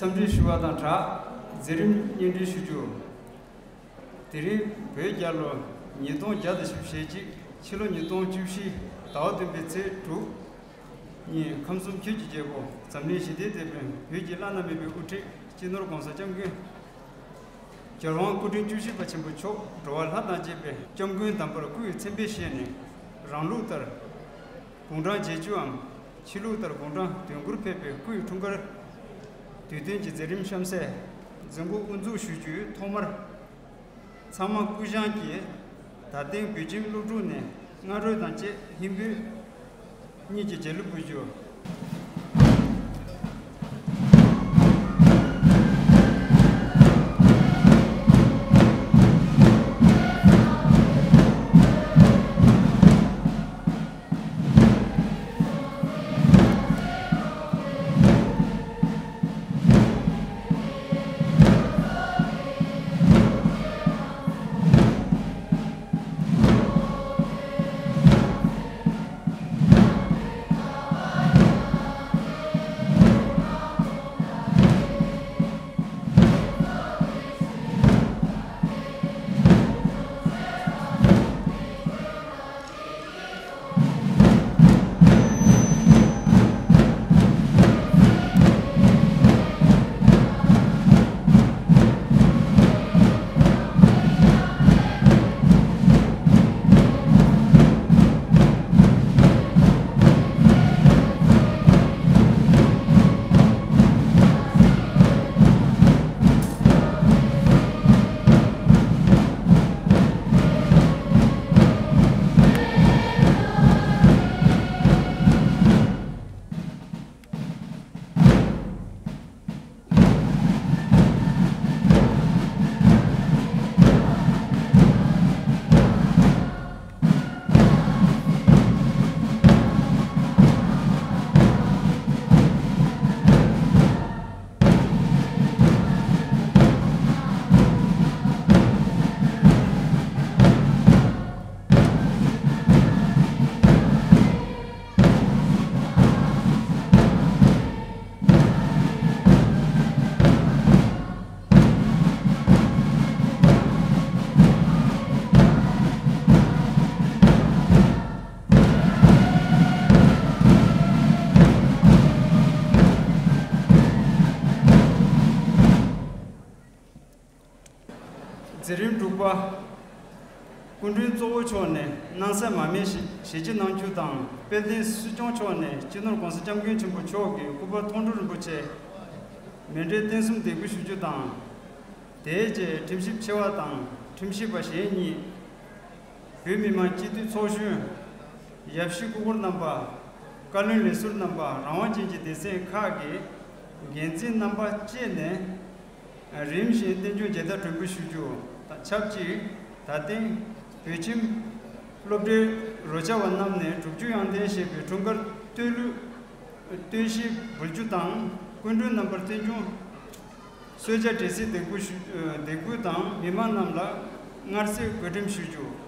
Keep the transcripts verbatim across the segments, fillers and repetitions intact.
འཚམས་འདྲི་ཞུ་བ་དང་སྦྲགས་མཛད་རིམ་སྙན་སྒྲོན་ཞུ་རྒྱུ། དེ་རིང་བོད་རྒྱལ་ལོ་ཉིས་སྟོང་བརྒྱ་དང་བཞི་བཅུ་ཞེ་གཅིག་ཕྱི་ལོ་ཉིས་སྟོང་བཅུ་བཞི་ཟླ་བ་བདུན་པའི་ཚེས་དྲུག་ཉིན་ཁམས་གསུམ་ཆོས་ཀྱི་རྒྱལ་པོ་འཛམ་གླིང་ཞི་བདེའི་དེད་དཔོན་བོད་ཀྱི་བླ་ན་མེད་པའི་དབུ་ཁྲིད་སྤྱི་ནོར་༧གོང་ས་༧སྐྱབས་མགོན་རྒྱལ་དབང་སྐུ་ཕྲེང་བཅུ་བཞི་པ་ཆེན་པོ་མཆོག་འགྲོ་བ་ལྷ་དང་བཅས་པའི་སྐྱབས་མགོན་དམ་པར་སྐུ་ཡི་མཚན་དཔེ་བཞེས་ནས། རང་ལུགས་ལྟར་དགུང་གྲངས་བརྒྱད་ཅུའམ་ཕྱི་ལུགས་ལྟར་དགུང་གྲངས་བདུན་དགུར་ཕེབས་པའི་སྐུ་ཡི་འཁྲུངས་སྐར་དུས་སྟོན་གྱི་མཛད་རིམ་གཤམ་གསལ་འཛིན་སྐུ་དབུ་འཛུགས་ཞུ་རྒྱུའི་ཐོག་མར། ཚང་མ་སྐུ་བཞེངས་ཀྱིས་ད་ཐེངས་བོད་ཁྱིམ་སློབ་ཕྲུག་ནས་སྔ་གྲོས་དང་བཅས་ཧིན་བོད་གཉིས་ཀྱི་རྗེས་ལུས་འབུལ་རྒྱུ། མཛད་རིམ་དྲུག་པ། སྐུ་མགྲོན་གཙོ་བོ་མཆོག་ནས་སྣང་གསལ་མར་མེ་ཞི་ཞི་བྱེད་གནང་རྒྱུ་དང་། དཔལ་ལྡན་སྲིད་སྐྱོང་མཆོག་ནས་སྤྱི་ནོར་༧གོང་ས་༧སྐྱབས་མགོན་ཆེན་པོ་མཆོག་གི་སྐུ་པར་མཐོང་གྲོལ་རིན་པོ་ཆེ་མཎྜལ་རྟེན་གསུམ་འདེགས་འབུལ་ཞུ་རྒྱུ་དང་། དེའི་རྗེས་ཁྲིམས་ཞིབ་ཆེ་བ་དང་ཁྲིམས་ཞིབ་པ་གཞན་གཉིས། བོད་མི་མང་སྤྱི་འཐུས་ཚོགས་གཞོན། ཡབ་གཞིས་སྐུ་འཁོར་རྣམ་པ། བཀའ་བློན་ལས་ཟུར་རྣམ་པ། རང་དབང་ཅན་གྱི་སྡེ་ཚན་ཁག་གི་འགན་འཛིན་རྣམ་པ་བཅས་ནས། རིམ་བཞིན་རྟེན་འབྱུང་མཇལ་དར་སྒྲོན་འབུལ་ཞུ་རྒྱུ་དང་ཆབས་ཅིག་ད་ཐེངས་བོད་ཁྱིམ་སློབ་གྲྭའི་རོལ་ཆ་བ་རྣམས་ནས་དྲུག་ཅུ་དབྱངས་ལྡན་ཞེས་པའི་འཁྲུངས་སྐར་སྟོད་གླུ་སྟོད་གཞས་འབུལ་རྒྱུ་དང་། སྐུ་མགྲོན་རྣམ་པར་རྟེན་འབྱུང་གསོལ་ཇ་འབྲས་སིལ་འདེགས་འབུལ་ཞུ་འདེགས་འབུལ་དང་མི་མང་རྣམས་ལ་མངར་ཟས་བགོ་འགྲེམས་ཞུ་རྒྱུ།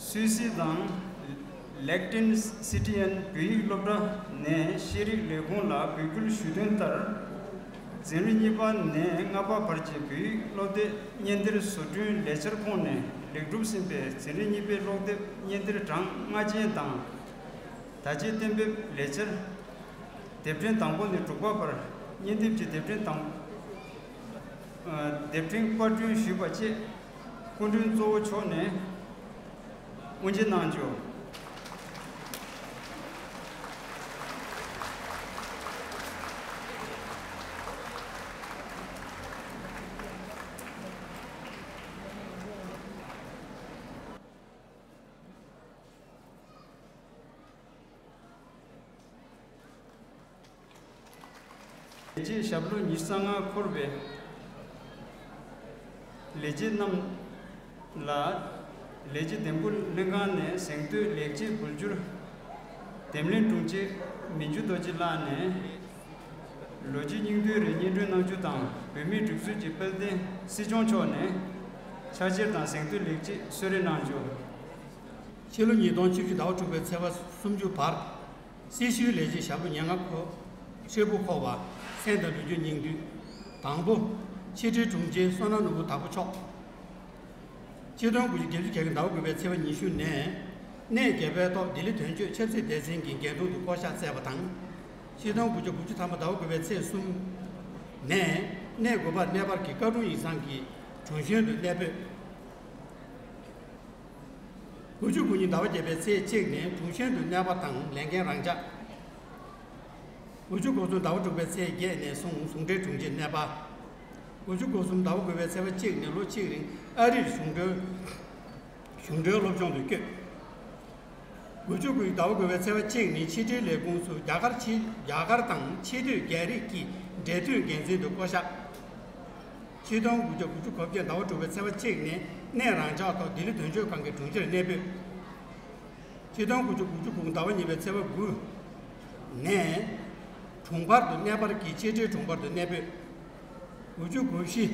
སུད་སི་དང་། ལེག་ཏེན་སི་ཏི་ཡན་བོད་ཡིག་སློབ་གྲྭ་ནས་ཤེས་རིག་ལས་ཁུངས་ལ་འབོད་སྐུལ་ཞུས་དོན་ལྟར། འཛིན་རིམ་གཉིས་པ་ནས་ལྔ་པ་བར་གྱི་བོད་ཡིག་སློབ་དེབ་སྙན་སྡེར་བཟོ་སྐྲུན་ལས་འཆར་ཁོངས་ནས་ལེགས་གྲུབ་ཟིན་པའི་འཛིན་རིམ་གཉིས་པའི་སློབ་དེབ་སྙན་སྡེར་གྲངས་ལྔ་ཅན་དང་། ད་ཆའི་གཏན་འབེབས་ལས་འཆར། དེབ་ཕྲེང་དང་པོ་ནས་དྲུག་པ་བར་སྙན་དེབ་ཀྱི་དེབ་ཕྲེང་དང་། ཨ། དེབ་ཕྲེང་པར་སྐྲུན་ཞུས་པ་བཅས་སྐུ་མགྲོན་གཙོ་བོ་མཆོག་ནས་དབུ་འབྱེད་གནང་ཆོག། ལས་བྱེད་ཞབས་ལོ་ཉི་ཤུ་རྩ་ལྔ་འཁོར་བའི་ལས་བྱེད་རྣམས་ལ། ལས་བྱེད་འདེམས་བསྐོ་ལྷན་ཁང་ནས་གཟེངས་བསྟོད་ལེགས་སྐྱེས་འབུལ་རྒྱུར། འདེམས་ལྷན་དྲུང་ཆེ་མི་འགྱུར་རྡོ་རྗེ་ལགས་ནས་ལོ་རྒྱུས་སྙིང་བསྡུས་རེ་སྙན་སྒྲོན་གནང་རྒྱུ་དང་། བོད་མིའི་སྒྲིག་འཛུགས་ཀྱི་དཔལ་ལྡན་སྲིད་སྐྱོང་མཆོག་ནས་ཕྱག་འཁྱེར་དང་གཟེངས་བསྟོད་ལེགས་སྐྱེས་གསོལ་རས་གནང་རྒྱུ། ཕྱི་ལོ་ཉིས་སྟོང་བཅུ་བཞི་ཟླ་བ་དྲུག་པའི་ཚེས་པ་སུམ་ཅུ་བར། སྲི་ཞུའི་ལས་བྱེད་ཞབས་ལོ་ཉེར་ལྔ་འཁོར། ཧྲིལ་པོ་འཁོར་བ། མཚན་དང་ལོ་རྒྱུས་སྙིང་བསྡུས། དང་པོ། ཕྱི་དྲིལ་དྲུང་ཆེ་བསོད་ནམས་ནོར་བུ་དྭགས་པོ་མཆོག། ཆིག་སྟོང་དགུ་བརྒྱ་བརྒྱད་ཅུ་གྱ་དགུ་ཟླ་བ་དགུ་པའི་ཚེས་པ་ཉི་ཤུ་ནས། གནས་བརྒྱད་པའི་ཐོག་ལྡི་ལི་དོན་གཅོད་ཆབ་སྲིད་སྡེ་ཚན་གྱི་འགན་དུ་བསྐོ་བཞག་བསྩལ་བ་དང་། ཆིག་སྟོང་དགུ་བརྒྱ་དགུ་བཅུ་ཐམ་པ་ཟླ་བ་དགུ་པའི་ཚེས་གསུམ་ནས། གནས་དགུ་པར་གནས་སྤར་གྱི་བཀའ་དྲུང་ཡིག་ཚང་གི་དྲུང་གཞོན་དུ་གནས་སྤོས། དགུ་བཅུ་གོ་གཉིས་ཟླ་བ་བརྒྱད་པའི་ཚེས་གཅིག་ནས་དྲུང་གཞོན་དུ་གནས་པ་དང་ལས་འགན་རང་འཇགས། དགུ་བཅུ་གོ་གསུམ་ཟླ་བ་དྲུག་པའི་ཚེས་བརྒྱད་ནས་བཟུང་ཟུང་འབྲེལ་དྲུང་ཆེར་གནས་པ། དགུ་བཅུ་གོ་གསུམ་ཟླ་བ་དགུ་པའི་ཚེས་པ་གཅིག་ནས་ལོ་གཅིག་རིང་ཨ་རིར་གཞུང་འབྲེལ། གཞུང་འབྲེལ་སློབ་སྦྱོང་དུ་བསྐྱོད། དགུ་བཅུ་གོ་དགུ་ཟླ་བ་དགུ་པའི་ཚེས་པ་གཅིག་ནས་ཕྱི་དྲིལ་ལས་ཁུངས་སུ་རྒྱ་གར་ཕྱི། རྒྱ་གར་དང་ཕྱི་སྡོད་རྒྱ་རིགས་ཀྱི་འབྲེལ་མཐུད་འགན་འཛིན་དུ་བསྐོ་བཞག། ཆིག་སྟོང་དགུ་བརྒྱ་དགུ་བཅུ་གོ་བརྒྱད་ཟླ་བ་དྲུག་པའི་ཚེས་པ་གཅིག་ནས་གནས་རང་འཇགས་ཐོག་ལྡི་ལི་དོན་གཅོད་ཁང་གི་དྲུང་ཆེར་གནས་སྤོས། ཆིག་སྟོང་དགུ་བརྒྱ་དགུ་བཅུ་གོ་དགུ་ཟླ་བ་གཉིས་པའི་ཚེས་པ་དགུ་ནས་དྲུང་འཕར་དུ་གནས་སྤར་གྱིས་ཕྱི་དྲིལ་དྲུང་འཕར་དུ་གནས་སྤོས། དགུ་བཅུ་གོ་བཞི་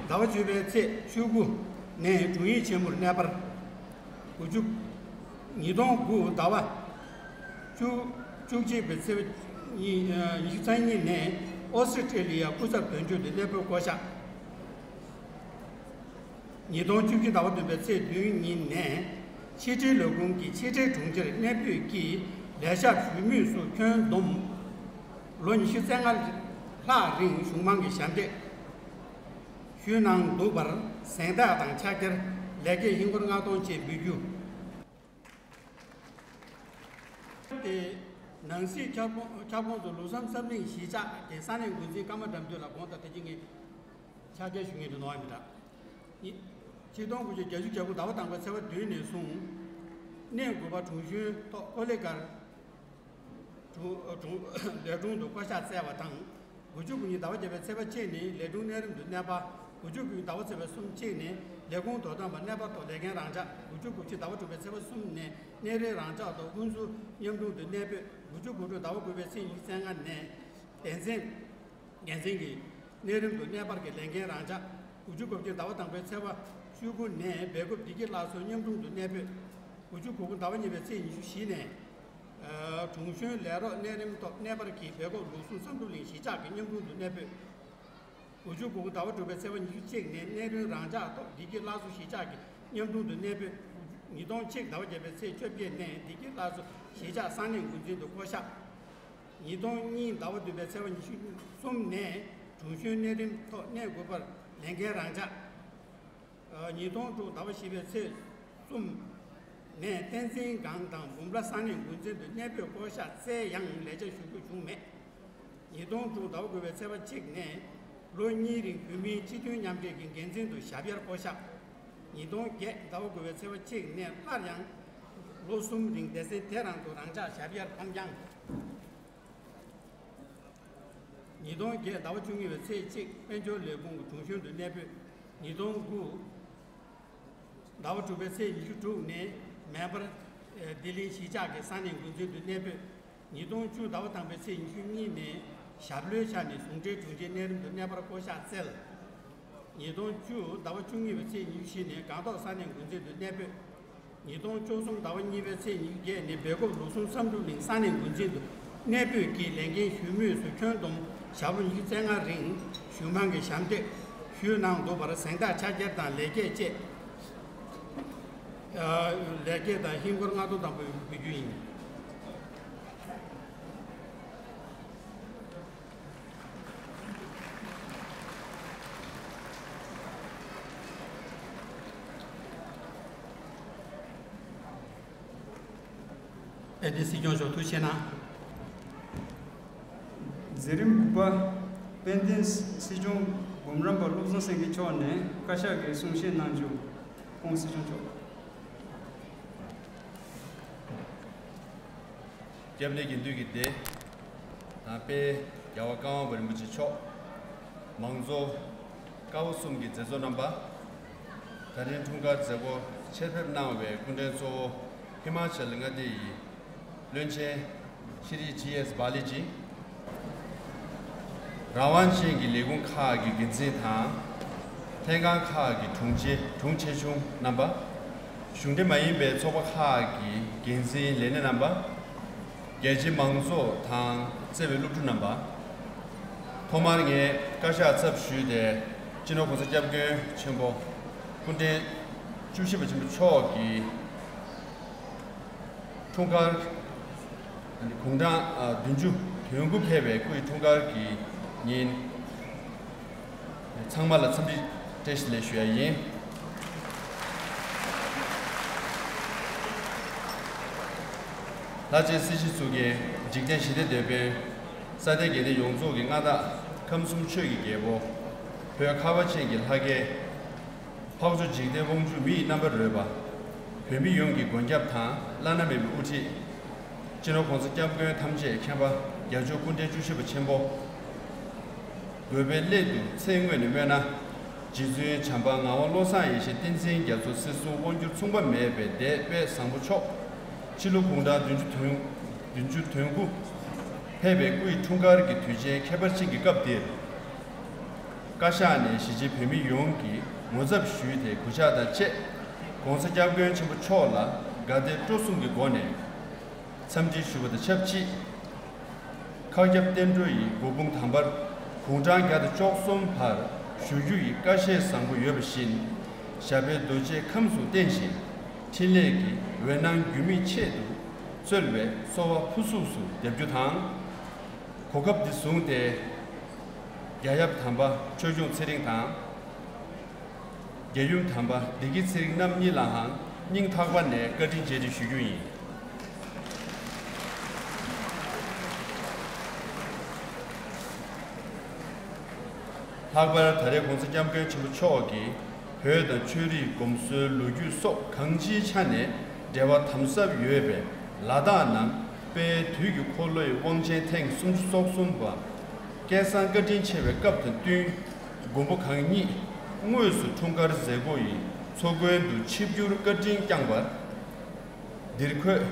ཟླ་བ་བཅུ་པའི་ཚེས་བཅུ་དགུ་ནས་དྲུང་ཡིག་ཆེན་མོར་གནས་སྤར། དགུ་བཅུ། ཉིས་སྟོང་དགུ་ཟླ་བ་བཅུ། བཅུ་གཅིག་པའི་ཚེས་པ་ཉི་ཉི་ཤུ་རྩ་གཉིས་ནས་ཨོ་སི་ཀྲེ་ལི་ཡ་སྐུ་ཚབ་དོན་གཅོད་དུ་གནས་སྤོས་བསྐོ་བཞག། ཉིས་སྟོང་བཅུ་བཞི་ཟླ་བ་བདུན་པའི་ཚེས་བདུན་ཉིན་ནས་ཕྱི་དྲིལ་ལས་ཁུངས་ཀྱི་ཕྱི་དྲིལ་དྲུང་ཆེར་གནས་སྤོས་ཀྱིས་ལས་ཞབས་ཞུ་མུས་སུ་ཁྱོན་བསྡོམས་ལོ་ཉི་ཤུ་རྩ་ལྔ་ལྷག་རིང་གཞུང་མང་གི་ཞབས་འདེགས་ཞུས་གནང་འདུག་པར་གཟེངས་རྟགས་དང་ཕྱག་འཁྱེར་ལེགས་སྐྱེས་ཧིན་སྒོར་ལྔ་སྟོང་བཅས་འབུལ་རྒྱུ། དེ་ནང་སྲིད་ཁྱབ་ཁོངས་ཁྱབ་ཁོངས་སུ་ལུགས་བསམ་འཚམས་གླིང་གཞིས་ཆགས་ཀྱི་ས་གནས་འགོ་འཛིན་ཀརྨ་དགྲ་འདུལ་ལ་དགོངས་དག་དེ་བཞིན་ངས་ཕྱག་འཁྱེར་ཞུ་མཁན་དུ་གནང་བ་མི་འདྲ། ཆིག་སྟོང་དགུ་བརྒྱ་བརྒྱད་ཅུ་གྱ་དགུ་ཟླ་བ་དང་པོའི་ཚེས་པ་བདུན་ནས་བཟུང་གནས་དགུ་པ་དྲུང་གཞོན་ཐོག་ཀོ་ལི་གྷལ་དྲུང་དྲུང་ལས་དྲུང་དུ་བསྐོ་བཞག་བསྩལ་བ་དང་། དགུ་བཅུ་གོ་གཉིས་ཟླ་བ་བརྒྱད་པའི་ཚེས་པ་གཅིག་ནས་ལས་དྲུང་གནས་རིམ་དུ་གནས་པ། དགུ་བཅུ་གོ་བཞི་ཟླ་བ་བརྒྱད་པའི་ཚེས་པ་གསུམ་གཅིག་ནས་ལས་ཁུངས་དོ་དམ་པ་གནས་པ་ཐོག་ལས་འགན་རང་འཇགས། དགུ་བཅུ་གོ་བཞི་ཟླ་བ་དྲུག་པའི་ཚེས་པ་གསུམ་ནས་གནས་རིམ་རང་འཇགས་ཐོག་དབུ་འཛུགས་མཉམ་དྲུང་དུ་གནས་སྤོས། དགུ་བཅུ་གོ་དྲུག་ཟླ་བ་དགུ་པའི་ཚེས་ཉི་ཤུ་རྩ་ལྔ་ནས་འགན་འཛིན། འགན་འཛིན་གྱི་གནས་རིམ་དུ་གནས་སྤར་གྱི་ལས་འགན་རང་འཇགས། དགུ་བཅུ་གོ་བརྒྱད་ཟླ་བ་དང་པོའི་ཚེས་པ་བཅུ་དགུ་ནས་སྦེལ་ཀོབ་བདེ་སྐྱིད་བླ་མཚོ་མཉམ་དྲུང་དུ་གནས་སྤོས། དགུ་བཅུ་གོ་དགུ་ཟླ་བ་གཉིས་པའི་ཚེས་ཉི་ཤུ་བཞི་ནས་དྲུང་གཞོན་ལས་རོགས་གནས་རིམ་ཐོག་གནས་སྤར་གྱིས་སྦེལ་ཀོབ་ལུགས་ཟུང་བསམ་གྲུབ་གླིང་གཞིས་ཆགས་ཀྱི་མཉམ་དྲུང་དུ་གནས་སྤོས། དགུ་བཅུ་གོ་དགུ་ཟླ་བ་དྲུག་པའི་ཚེས་པ་ཉི་ཤུ་གཅིག་ནས་གནས་རིམ་རང་འཇགས་ཐོག་བདེ་སྐྱིད་བླ་མཚོ་གཞིས་ཆགས་ཀྱི་མཉམ་དྲུང་དུ་གནས་སྤོས། ཉིས་སྟོང་གཅིག་ཟླ་བ་བརྒྱད་པའི་ཚེས་བཅོ་བརྒྱད་ནས་བདེ་སྐྱིད་བླ་མཚོ་གཞིས་ཆགས་ས་གནས་འགོ་འཛིན་དུ་བསྐོ་བཞག། ཉིས་སྟོང་གཉིས་ཟླ་བ་བདུན་པའི་ཚེས་པ་ཉི་ཤུ་གསུམ་ནས་དྲུང་གཞོན་གནས་རིམ་ཐོག་གནས་དགུ་པར་ལས་འགན་རང་འཇགས། ཉིས་སྟོང་དྲུག་ཟླ་བ་བཞི་པའི་ཚེས་གསུམ་ནས་བསྟན་འཛིན་སྒང་དང་འབུམ་ར་ས་གནས་འགོ་འཛིན་དུ་གནས་སྤོས་བསྐོ་བཞག་བསྩལ་ཡང་ལས་བྱ་ཞུ་རྒྱུ་བྱུང་མེད། ཉིས་སྟོང་དྲུག་ཟླ་བ་དགུ་པའི་ཚེས་པ་གཅིག་ནས་ལོ་གཉིས་རིང་བོད་མིའི་སྤྱི་མཐུན་མཉམ་འབྲེལ་གྱི་འགན་འཛིན་དུ་ཞབས་ཡར་བསྐོ་བཞག། ཉིས་སྟོང་བརྒྱད་ཟླ་བ་དགུ་པའི་ཚེས་པ་གཅིག་ནས་སླར་ཡང་ལོ་གསུམ་རིང་སྡེ་ཚན་དེ་རང་དུ་རང་འཇགས་ཞབས་ཡར་འཕངས་ཀྱང་། ཉིས་སྟོང་བརྒྱད་ཟླ་བ་བཅུ་གཉིས་པའི་ཚེས་གཅིག་དཔལ་འབྱོར་ལས་ཁུངས་ཀྱི་དྲུང་གཞོན་དུ་གནས་སྤོས། ཉིས་སྟོང་དགུ་ཟླ་བ་དྲུག་པའི་ཚེས་ཉི་ཤུ་དྲུག་ནས་མེལ་བྷོར་ལྡི་ལི་གཞིས་ཆགས་ཀྱི་ས་གནས་འགོ་འཛིན་དུ་གནས་སྤོས། ཉིས་སྟོང་བཅུ་ཟླ་བ་དང་པོའི་ཚེས་ཉི་ཤུ་གཉིས་ནས་ཞབས་ལོའི་ཆ་ནས་ཟུང་འབྲེལ་དྲུང་ཆེའི་གནས་རིམ་དུ་གནས་སྤར་བསྐོ་བཞག་བསྩལ། ཉིས་སྟོང་བཅུ་ཟླ་བ་བཅུ་གཉིས་པའི་ཚེས་ཉི་ཤུ་བཞི་ནས་སྒང་ཏོག་ས་གནས་འགོ་འཛིན་དུ་གནས་སྤོས། ཉིས་སྟོང་བཅུ་གསུམ་ཟླ་བ་གཉིས་པའི་ཚེས་ཉི་ཤུ་བརྒྱད་ཉིན་སྦེལ་ཀོབ་ལུགས་ཟུང་བསམ་གྲུབ་གླིང་ས་གནས་འགོ་འཛིན་དུ་གནས་སྤོས་ཀྱིས་ལས་འགན་ཞུ་མུས་སུ་ཁྱོན་བསྡོམས་ཞག་པོ་ཉི་ཤུ་རྩ་ལྔ་རིང་ཞུས་མང་གི་ཞབས་འདེགས་ཞུས་གནང་འདུག་པར་གཟེངས་རྟགས་ཕྱག་འཁྱེར་དང་ལེགས་སྐྱེས་བཅས། ལེགས་སྐྱེས་དང་ཧིན་སྒོར་ལྔ་སྟོང་ཐམ་པ་ཕུལ་རྒྱུ་ཡིན། དཔལ་ལྡན་སྲིད་སྐྱོང་མཆོག་ཐུགས་རྗེ་གནང་། མཛད་རིམ་དགུ་པ། དཔལ་ལྡན་སྲིད་སྐྱོང་འབུམ་རམས་པ་བློ་བཟང་སེང་གེ་མཆོག་ནས་བཀའ་ཤག་གི་གསུང་བཤད་གནང་རྒྱུ། སྐུ་ངོ་སྲིད་སྐྱོང་མཆོག། སྐྱབས་གནས་དགེ་འདུན་གྱི་སྡེ་དང་དཔལ་རྒྱལ་བ་ཀརྨ་པ་རིན་པོ་ཆེ་མཆོག། མང་གཙོ་ཀ་བ་གསུམ་གྱི་མཛད་གཙོ་རྣམ་པ། ད་རིང་འཁྲུངས་སྐར་མཛད་སྒོར་ཆེད་ཕེབས་གནང་བའི་སྐུ་མགྲོན་གཙོ་བོ་ཧི་མ་ཅལ་མངའ་སྡེ་ཡི་བློན་ཆེན་ཤྲི་ཇི་ཨེས་བྷ་ལི་ཇི། རང་དབང་ཅན་གྱི་ལས་ཁུངས་ཁག་གི་འགན་འཛིན་དང་། ལྷན་ཁང་ཁག་གི་དྲུང་ཆེ་དྲུང་ཆེ་ཆུང་རྣམ་པ། གཞུང་འབྲེལ་མ་ཡིན་པའི་ཚོགས་པ་ཁག་གི་འགན་འཛིན་ལས་སྣེ་རྣམ་པ། རྒྱལ་སྤྱིའི་མང་ཚོགས་དང་བརྩེ་བའི་སློབ་ཕྲུག་རྣམ་པ། ཐོག་མར་ངས་བཀའ་ཤག་ཚབ་ཞུས་ཏེ་སྤྱི་ནོར་༸གོང་ས་༸སྐྱབས་མགོན་ཆེན་པོ་སྐུ་ཕྲེང་བཅུ་བཞི་པ་ཆེན་པོ་མཆོག་གི་འཁྲུངས་སྐར་དགུང་གྲངས་བདུན་ཅུ་དོན་དགུ་ཕེབས་པའི་སྐུའི་འཁྲུངས་སྐར་གྱི་ཉིན། ཚང་མ་ལ་འཚམས་འདྲི་བཀྲ་ཤིས་བདེ་ལེགས་ཞུ་ཡ་ཡིན། ལྷ་རྗེ་སྲིད་ཞི་ཚུགས་མཁན་འཇིག་རྟེན་ཞི་བདེའི་དེད་དཔོན། ས་སྟེང་དགེ་ལྡན་ཡོངས་རྫོགས་ཀྱི་མངའ་བདག། ཁམས་གསུམ་ཆོས་ཀྱི་རྒྱལ་པོ། བོད་ཁ་བ་ཅན་གྱི་ལྷ་སྐལ། འཕགས་མཆོག་འཇིག་རྟེན་དབང་ཕྱུག་མི་ཡི་རྣམ་པར་རོལ་པ། བོད་མི་ཡོངས་ཀྱི་མགོན་སྐྱབས་དང་བླ་ན་མེད་པའི་དབུ་ཁྲིད། སྤྱི་ནོར་༸གོང་ས་༸སྐྱབས་མགོན་ཐམས་ཅད་མཁྱེན་པ་རྒྱལ་མཆོག་སྐུ་ཕྲེང་བཅུ་བཞི་པ་ཆེན་པོ། དགོས་པའི་སླད་དུ་ཚེ་སྔོན་ནས་སྨོན་ན། རྗེ་བཙུན་བྱམས་པ་ངག་དབང་བློ་བཟང་ཡེ་ཤེས་བསྟན་འཛིན་རྒྱ་མཚོ་སྲིད་གསུམ་དབང་སྒྱུར་མཚུངས་པ་མེད་པའི་འདས་དཔལ་བཟང་པོ་མཆོག། ཕྱི་ལོ་དགུང་གྲངས་བདུན་ཅུ་དོན་བདུན་ཅུ་དོན་དགུ་ཕེབས་པའི་སྐུའི་འཁྲུངས་སྐར་གྱི་དུས་ཆེན་ཁྱད་པར་ཅན་གྱི་སྐབས་འདིར། བཀའ་ཤག་ནས་གཞིས་བྱེས་བོད་མི་ཡོངས་ཀྱིས་ངོ་ཚབ་ཞུས་ཏེ་གུས་ཕྱག་དང་བཅས་༸གོང་ས་༸སྐྱབས་མགོན་ཆེན་པོ་མཆོག་ལ་དགའ་དད་སྤྲོ་གསུམ་གྱི་སྒོ་ནས་འཚམས་འདྲི་ཞུ་བ་དང་ཆབས་ཅིག། མཁའ་ཁྱབ་བསྟན་འགྲོ་ཡི་སྒོ་འཕང་དམ་པར་དགུང་གྲངས་བརྒྱ་དང་བཅུ་གསུམ་བར་བཞུགས་རྒྱུ་ཡི་བཀའ་བཞེས་བཟང་པོ་ཡོད་པ་བཞིན། ཞབས་པད་རྡོ་རྗེ་ཁམས་སུ་བརྟན་ཞིང་། འཕྲིན་ལས་ཀྱི་འོད་སྣང་རྒྱུན་མི་ཆད་དུ་སྩོལ་བའི་གསོལ་བ་ཕུར་གཟུགས་སུ་འདེབས་རྒྱུ་དང་། གོ་སྐབས་འདི་བཟུང་སྟེ། རྒྱ་ཡབ་དམ་པ་ཆོས་སྐྱོང་ཚེ་རིང་དང་། རྒྱལ་ཡུམ་དམ་པ་བདེ་སྐྱིད་ཚེ་རིང་རྣམ་གཉིས་ལའང་སྙིང་ཐག་པ་ནས་བཀའ་དྲིན་རྗེས་དྲན་ཞུ་རྒྱུ་ཡིན། ལྷག་པར་ད་རེས་༸གོང་ས་༸སྐྱབས་མགོན་ཆེན་པོ་མཆོག་གིས་བོད་དང་ཆོས་རིག་གོམས་སྲོལ་ལོ་རྒྱུས་སོགས་གང་ཅིའི་ཆ་ནས་འབྲེལ་བ་དམ་ཟབ་ཡོད་པའི་ལ་དྭགས་ནང་དཔལ་དུས་ཀྱི་འཁོར་ལོའི་དབང་ཆེན་ཐེངས་སུམ་ཅུ་སོ་གསུམ་པ་སྐལ་བཟང་བཀའ་དྲིན་ཆེ་བའི་སྐབས་དང་བསྟུན། མགོན་པོ་གང་ཉིད་དངོས་སུ་འཁྲུངས་སྐར་མཛད་སྒོ་ཡི་ཚོགས་མགོན་དུ་ཆིབས་བསྒྱུར་བཀའ་དྲིན་བསྐྱངས་པར། འདིར་འཁོད་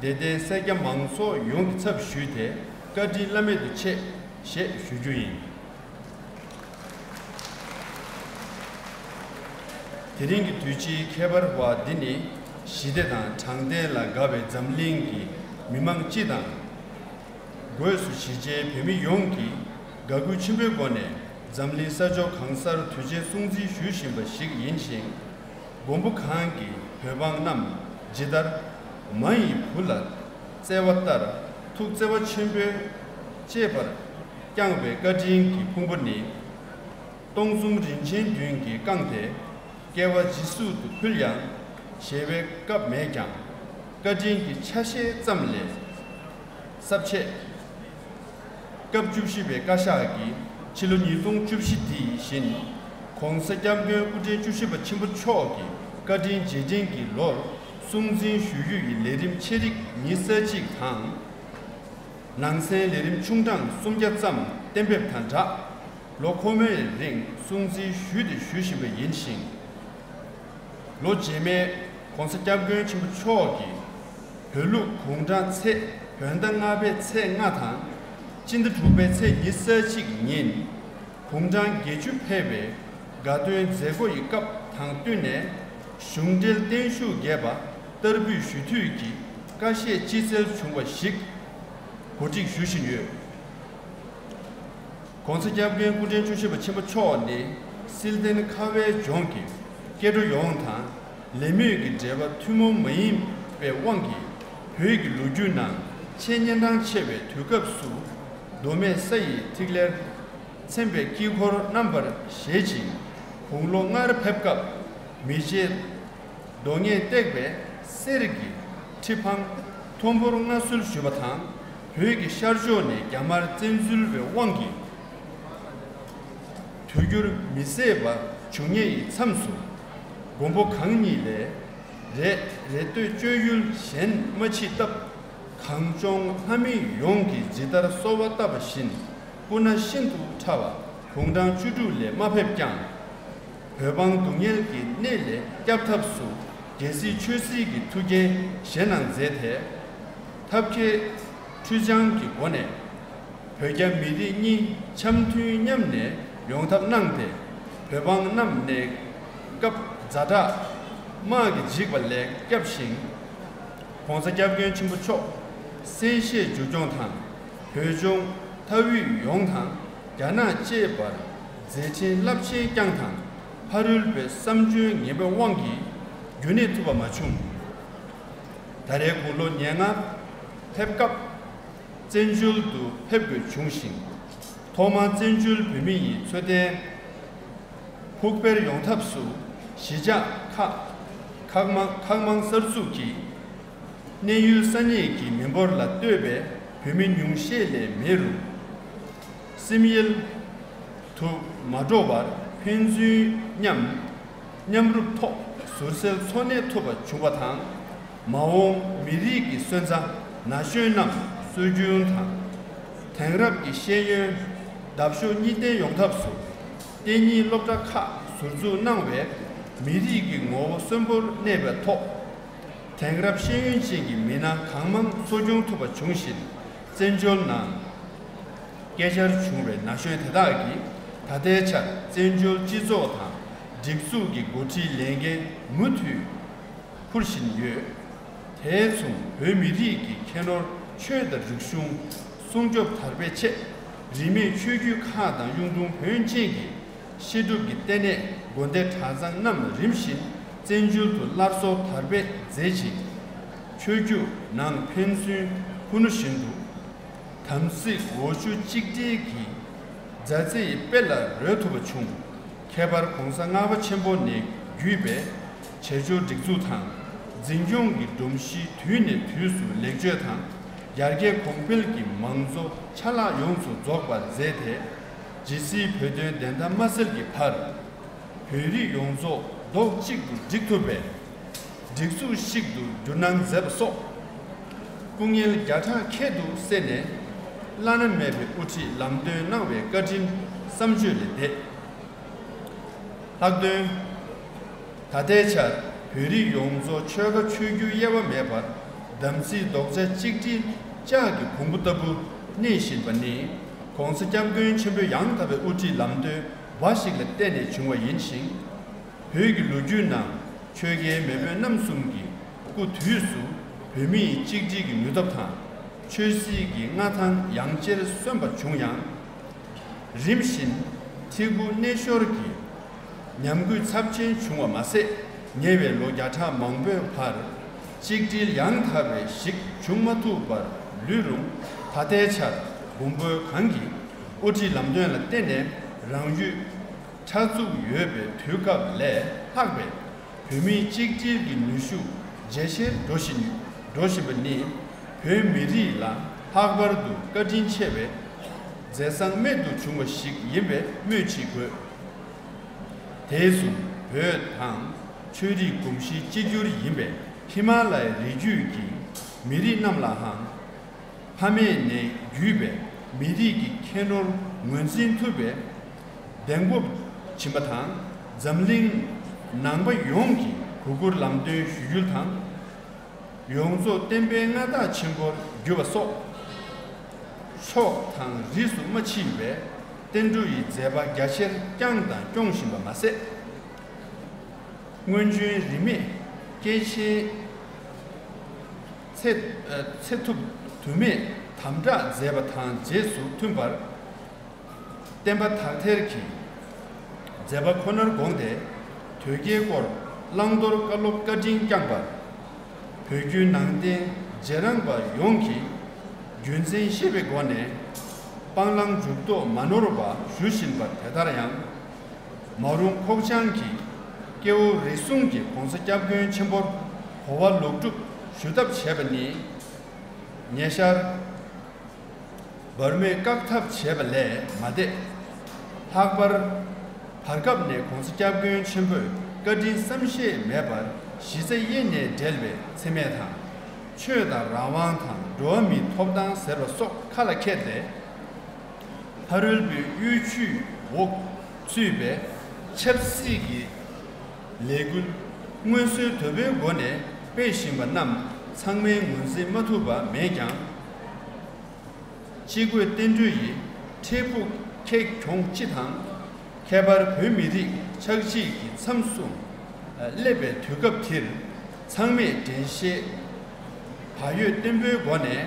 དད་ལྡན་སེར་སྐྱ་མང་ཚོགས་ཡོངས་ཀྱི་ཚབ་ཞུས་ཏེ་བཀའ་དྲིན་བླ་མེད་དུ་ཆེ་ཞེས་ཞུ་རྒྱུ་ཡིན། དེ་རིང་གི་དུས་ཆེན་ཁྱད་པར་བ་འདི་ནི་ཞི་བདེ་དང་དྲང་བདེན་ལ་དགའ་བའི་འཛམ་གླིང་གི་མི་མང་སྤྱི་དང་། སྒོས་སུ་གཞིས་བྱེས་བོད་མི་ཡོངས་ཀྱིས་དགའ་གུས་ཆེན་པོའི་སྒོ་ནས་འཛམ་གླིང་ས་ཕྱོགས་གང་སར་དུས་ཆེན་སྲུང་བརྩི་ཞུ་བཞིན་པ་ཞིག་ཡིན་ཞིང་། མགོན་པོ་གང་གིས་བོད་འབངས་རྣམས་ཇི་ལྟར་མ་ཡི་བུ་ལ་བརྩེ་བ་ལྟར་ཐུགས་བརྩེ་བ་ཆེན་པོས་གཅེས་པར་བསྐྱངས་པའི་བཀའ་དྲིན་གྱི་ཕུང་པོ་ནི། སྟོང་གསུམ་རིན་ཆེན་བདུན་གྱིས་བཀང་སྟེ། བསྐལ་པ་ཇི་སྲིད་དུ་ཕུལ་ཡང་གཞལ་བའི་སྐབས་མེད་ཀྱང་། བཀའ་དྲིན་གྱི་ཆ་ཤས་ཙམ་ལས་ཟབ་ཆེ། སྐབས་བཅུ་བཞི་པའི་བཀའ་ཤག་གིས་ཕྱི་ལོ་ཉིས་སྟོང་བཅུ་བཞི་འདི་བཞིན་༸གོང་ས་༸སྐྱབས་མགོན་སྐུ་ཕྲེང་བཅུ་བཞི་པ་ཆེན་པོ་མཆོག་གི་བཀའ་དྲིན་རྗེས་དྲན་གྱི་ལོར་སྲུང་བརྩི་ཞུ་རྒྱུ་ཡི་ལས་རིམ་ཆེ་རིགས་ཉི་ཤུ་རྩ་གཅིག་དང་། ནང་གསན་ལས་རིམ་ཆུང་གྲངས་སུམ་བརྒྱ་ཙམ་གཏན་འབེབས་དང་སྦྲགས། ལོ་འཁོར་མོའི་རིང་སྲུང་བརྩི་ཞུས་ཏེ་ཞུ་བཞིན་པ་ཡིན་ཞིང་། ལོ་རྗེས་མའི་༸གོང་ས་༸སྐྱབས་མགོན་ཆེན་པོ་མཆོག་གིས་བོད་ལུགས་དགུང་གྲངས་ཚེས་བོད་ཟླ་ལྔ་པའི་ཚེས་ལྔ་དང་སྤྱི་ཟླ་དྲུག་པའི་ཚེས་ཉི་ཤུ་རྩ་གཅིག་ཉིན་དགུང་གྲངས་བརྒྱད་ཅུ་ཕེབས་པའི་དགའ་སྟོན་མཛད་སྒོ་ཡི་སྐབས་དང་བསྟུན་ནས་གཞུང་འབྲེལ་བརྟན་བཞུགས་རྒྱས་པ་ བསྟར་འབུལ་ཞུ་འཐུས་ཀྱི་ཀ་ཤས་ཅི་བསྩལ་བྱུང་བ་ཞིག་གོ་སྒྲིག་ཞུ་བཞིན་ཡོད། ༸གོང་ས་༸སྐྱབས་མགོན་སྐུ་ཕྲེང་བཅུ་བཞི་པ་ཆེན་པོ་མཆོག་ནི་སིལ་ལྡན་ཁ་བའི་ལྗོངས་ཀྱི་སྐྱེ་འགྲོ་ཡོངས་དང་ལས་མོས་ཀྱི་འབྲེལ་བ་ཐུན་མོང་མ་ཡིན་པའི་དབང་གིས། བོད་ཀྱི་ལོ་རྒྱུས་ནང་ཆེས་གཉན་འཕྲང་ཆེ་བའི་དུས་སྐབས་སུ། མདོ་སྨད་ས་ཡི་ཐིག་ལེར་མཚན་པའི་དཀྱིལ་འཁོར་རྣམ་པར་བཞད་ཅིང་། དགུང་ལོ་ལྔར་ཕེབས་སྐབས་མི་རྗེ་རྡོ་རྔས་བཏེགས་པའི་གསེར་གྱི་ཁྲི་འཕང་མཐོན་པོར་མངའ་གསོལ་ཞུས་པ་དང་། བོད་ཀྱི་ཤར་ཕྱོགས་ནས་རྒྱ་དམར་བཙན་འཛུལ་བའི་དབང་གིས། དུས་འགྱུར་མི་བཟད་པ་བྱུང་ངེས་ཡི་མཚམས་སུ། མགོན་པོ་གང་ཉིད་ལས་རེ་རེ་ལྟོས་བཅོལ་ཡུལ་གཞན་མ་མཆིས་སྟབས། གངས་ལྗོངས་ལྷ་མི་ཡོངས་ཀྱིས་ཇི་ལྟར་གསོལ་བ་བཏབ་པ་བཞིན། སྐུ་ན་ཤིན་ཏུ་ཕྲ་བ་དགུང་གྲངས་བཅུ་དྲུག་ལས་མ་ཕེབས་ཀྱང་། བོད་འབངས་སྡུག་བསྔལ་གྱི་གནས་ལས་བསྐྱབ་ཐབས་སུ། རྒྱལ་སྲིད་ཆོས་སྲིད་ཀྱི་ཐུགས་འགན་བཞེས་གནང་མཛད་དེ། ཐབས་མཁས་འཕྲུལ་སྦྱང་གི་སྒོ་ནས། བོད་རྒྱ་མི་རིགས་གཉིས་འཆམ་མཐུན་མཉམ་གནས་ཡོང་ཐབས་གནང་སྟེ། བོད་འབངས་རྣམས་ནས་སྐབས་ཛ་དྲག་དམག་གིས་འཇིགས་པ་ལས་བསྐྱབས་ཤིང་། ༸གོང་ས་༸སྐྱབས་མགོན་ཆེན་པོ་མཆོག་གསན་བཞེས་མཇུག་སྐྱོང་དང་། བོད་ལྗོངས་མཐའ་དབུས་ཡོངས་དང་རྒྱ་ནག་བཅས་པར་མཛད་འཕྲིན་རླབས་ཆེན་བསྐྱངས་དང་། ཕ་རོལ་པོའི་བསམ་བརྗོད་ངན་པའི་དབང་གིས་རྒྱུན་གནས་ཐུབ་པ་མ་བྱུང་། ད་རེས་དགུང་ལོ་ཉེར་ལྔ་ཕེབས་སྐབས། བཙན་བྱོལ་དུ་ཕེབས་དགོས་བྱུང་ཞིང་། ཐོག་མར་བཙན་བྱོལ་བོད་མི་ཡི་འཚོ་རྟེན་ཕུགས་འཕེར་ཡོང་ཐབས་སུ་གཞིས་ཆགས་ཁག་ཁག་མང་ཁག་མང་གསར་འཛུགས་ཀྱིས། གནས་ཡུལ་ས་གནས་ཀྱི་མི་འབོར་ལ་ལྟོས་པའི་བོད་མི་ཉུང་ཤས་ལས་མེད་རུང་། སིམ་ཡུལ་དུ་མ་འགྲོ་བར་ཕན་ཚུན་མཉམ་མཉམ་རུབ་ཐོག་ཟུར་སེལ་འཚོ་གནས་ཐུབ་པ་བྱུང་བ་དང་། མ་འོངས་མི་རིགས་ཀྱི་སོན་རྩ་ན་གཞོན་རྣམས་སྲོལ་རྒྱུན་དང་། དེང་རབས་ཀྱི་ཤེས་ཡོན་འདབ་གཤོག་གཉིས་ལྡན་ཡོང་ཐབས་སུ། གཏན་ཉིད་སློབ་གྲྭ་ཁག་ཟུར་འཛུགས་གནང་བས། མི་རིགས་ཀྱི་ངོ་བོ་གསོན་པོར་གནས་པའི་ཐོག་དེང་རབས་ཤེས་ཡོན་ཅན་གྱི་མི་སྣ་གང་མང་གསོ་སྐྱོང་ཐུབ་པ་བྱུང་ཞིང་། བཙན་བྱོལ་ནང་སྐད་ཆར་བྱུང་བའི་ན་གཞོན་དེ་དག་གིས་ད་ལྟའི་ཆར་བཙན་བྱོལ་སྤྱི་ཚོགས་དང་སྒྲིག་འཛུགས་ཀྱི་འགོ་ཁྲིད་ལས་འགན་མུ་མཐུད་འཁུར་བཞིན་ཡོད། དེ་མཚུངས་བོད་མི་རིགས་ཀྱི་ཁྱད་ནོར་ཆོས་དང་རིག་གཞུང་སྲུང་སྐྱོབ་དར་སྤེལ་ཆེད། རིས་མེད་ཆོས་བརྒྱུད་ཁག་དང་གཡུང་དྲུང་བོན་བཅས་ཀྱི་བཤད་སྒྲུབ་ཀྱི་ལྟེ་གནས་དགོན་སྡེ་གྲྭ་ཚང་རྣམས་རིམ་བཞིན་བཙན་བྱོལ་དུ་སླར་གསོ་དར་སྤེལ་མཛད་ཅིང་། ཆོས་བརྒྱུད་ནང་ཕན་ཚུན་ཕུ་ནུ་བཞིན་དུ་དམ་ཚིག་འོ་ཆུ་གཅིག་སྒྲིལ་གྱི་མཛའ་བརྩེ་ཡི་དཔལ་ལ་རོལ་ཐུབ་པ་བྱུང་། ཁྱད་པར་༸གོང་ས་ལྔ་པ་ཆེན་པོ་ནས་བརྒྱུད་པའི་བྱེས་འབྱོར་སྒྲིག་འཛུགས་དང་འཛིན་སྐྱོང་གི་སྒྲོམ་གཞི་དུས་ནས་དུས་སུ་ལེགས་བཅོས་དང་ཡར་རྒྱས་གོང་འཕེལ་གྱི་མང་གཙོ་ཆ་ལག་ཡོངས་སུ་རྫོགས་པར་མཛད་དེ། ཇི་སྲིད་བོད་དོན་བདེན་མཐའ་མ་གསལ་གྱི་བར། བོད་རིགས་ཡོངས་རྫོགས་རྡོག་གཅིག་ཏུ་བསྒྲིགས་ཐུབ་པའི་སྒྲིག་འཛུགས་ཤིག་ཏུ་བསྒྱུར་གནང་མཛད་པ་སོགས། སྐུ་ངལ་བརྒྱ་ཕྲག་ཁྱད་དུ་བསད་ནས་བླ་ན་མེད་པའི་དབུ་ཁྲིད་ལམ་སྟོན་གནང་བའི་བཀའ་དྲིན་བསམ་བརྗོད་ལས་འདས། ལྷག་དོན། ད་ལྟའི་ཆར་བོད་རིགས་ཡོངས་རྫོགས་ཆོལ་ཁ་ཆོས་བརྒྱུད་དབྱེ་བ་མེད་པར་དམ་ཚིག་རྡོག་རྩ་གཅིག་སྒྲིལ་ལྕགས་ཀྱི་གོང་བུ་ལྟ་བུ་གནས་བཞིན་པ་ནི། ༸གོང་ས་༸སྐྱབས་མགོན་ཆེན་པོའི་ཡང་དག་པའི་དབུ་ཁྲིད་ལམ་སྟོན་འབའ་ཞིག་ལ་བརྟེན་ནས་བྱུང་བ་ཡིན་ཞིང་། བོད་ཀྱི་ལོ་རྒྱུས་ནང་ཆོལ་ཁའི་མེས་དབོན་རྣམ་གསུམ་གྱི་སྐུ་དུས་སུ་བོད་མིའི་གཅིག་སྒྲིལ་གྱི་ནུས་སྟོབས་དང་། ཆོས་སྲིད་ཀྱི་མངའ་ཐང་ཡང་རྩེར་སོན་པ་བྱུང་ཡང་། རིམ་བཞིན་ཐི་གུ་གནས་ཤོར་གྱི་ཉམས་རྒུད་ཚབས་ཆེན་བྱུང་བ་མ་ཟད། ཉེ་བའི་ལོ་བརྒྱ་ཕྲག་མང་པོའི་བར་གཅིག་སྒྲིལ་ཡང་དག་པའི་ཞིག་བྱུང་མ་ཐུབ་པར་ལུས་རུང་། ད་ལྟའི་ཆར་མགོན་པོ་གང་གི་དབུ་ཁྲིད་ལམ་སྟོན་ལ་བརྟེན་ནས་རང་རྒྱུད་ཕྲ་ཚུགས་ཡོད་པའི་དུས་སྐབས་ལས་ལྷག་པའི་བོད་མིའི་གཅིག་སྒྲིལ་གྱི་ནུས་ཤུགས་ཇེ་ཆེར་འགྲོ་བཞིན་འགྲོ་བཞིན་པ་ནི། བོད་མི་རིགས་ལ་ལྷག་པར་དུ་བཀའ་དྲིན་ཆེ་བའི་མཛད་བཟང་རྨད་དུ་བྱུང་བ་ཞིག་ཡིན་པས་སྨོས་ཅི་དགོས། དེ་བཟུང་བོད་དང་ཆོས་རིག་གོམས་གཤིས་གཅིག་གྱུར་ཡིན་པའི་ཧི་མ་ལ་ཡའི་རི་རྒྱུད་ཀྱི་མི་རིགས་རྣམས་ལའང་། ཕ་མེས་ནས་བརྒྱུད་པའི་མི་རིགས་ཀྱི་ཁྱད་ནོར་ངོས་འཛིན་ཐུབ་པའི་གདེང་སྤོབས་བྱིན་པ་དང་། འཛམ་གླིང་ནང་པ་ཡོངས་ཀྱི་གུས་བཀུར་ལམ་སྟོན་ཞུ་རྒྱུ་དང་། ཡོངས་རྫོགས་བསྟན་པའི་མངའ་བདག་ཆེན་པོར་གྱུར་པ་སོགས། ཕྱོགས་དང་རིས་སུ་མ་མཆིས་པའི་བསྟན་འགྲོ་ཡི་མཛད་པ་རྒྱ་ཆེར་བསྐྱངས་དང་སྐྱོང་བཞིན་པ་མ་ཟད། སྔོན་བྱོན་རིས་མེད་སྐྱེས་ཆེན་ ཚེ་ཚེ་ཐུབ་དུ་མས་དམ་བསྒྲགས་མཛད་པ་དང་རྗེས་སུ་མཐུན་པར། བསྟན་པ་དག་ཐེར་གྱི་མཛད་པ་ཁོ་ནར་དགོངས་ཏེ། དོལ་རྒྱལ་སྐོར་བླང་དོར་བཀའ་སློབ་བཀའ་དྲིན་བསྐྱངས་པར། བོད་བརྒྱུད་ནང་བསྟན་རྗེས་འབྲང་པ་ཡོངས་ཀྱིས་རྒྱུན་འཛིན་ཞེས་པའི་སྒོ་ནས། སྤང་བླང་འཇུག་ལྡོག་མ་ནོར་བ་ཞུ་བཞིན་པ་དེ་ལྟར་ཡང་། མ་རུངས་ཁོག་བཅངས་ཀྱིས་སྐྱེ་བོ་རིགས་གསུམ་གྱི་༸གོང་ས་༸སྐྱབས་མགོན་ཆེན་པོར་གོ་བ་ལོག་སྒྲུབ་ཞུ་ཐབས་བྱས་པ་ནི། ཉེ་ཆར་འབར་མས་བཀག་ཐབས་བྱས་པ་ལས་མ་འདས། ལྷག་པར་བར་སྐབས་ནས་༸གོང་ས་༸སྐྱབས་མགོན་ཆེན་པོས་བཀའ་དྲིན་བསམ་ཤེས་མེད་པར་གཞི་རྩ་དབྱེ་ནས་འབྲེལ་བའི་འཚེ་མེད་དང་། ཆོས་དང་རང་དབང་དང་འགྲོ་བ་མིའི་ཐོབ་ཐང་ཟེར་བ་སོགས་ཁ་ལ་འཁྱེར་ཏེ། ཕ་རོལ་པོའི་གཡོ་ཇུས་འོག་ཚུད་པའི་ཆབ་སྲིད་ཀྱི་ལས་འགུལ་སྔོན་སྲོལ་དོད་པོའི་སྒོ་ནས་སྤེལ་བཞིན་པ་རྣམས་ཚང་མས་ངོས་འཛིན་མ་ཐུབ་པ་མེད་ཀྱང་། སྤྱི་སྒོས་བསྟན་འགྲོ་ཡི་འཕྲལ་ཕུགས་ཁེ་གྱོང་སྤྱི་དང་། ཁྱད་པར་བོད་མི་རིགས་ཆགས་འཇིག་གི་མཚམས་སུ་སླེབས་པའི་དུས་སྐབས་འདིར། ཚང་མས་དྲན་ཤེས་བག་ཡོད་བརྟན་པོའི་སྒོ་ནས།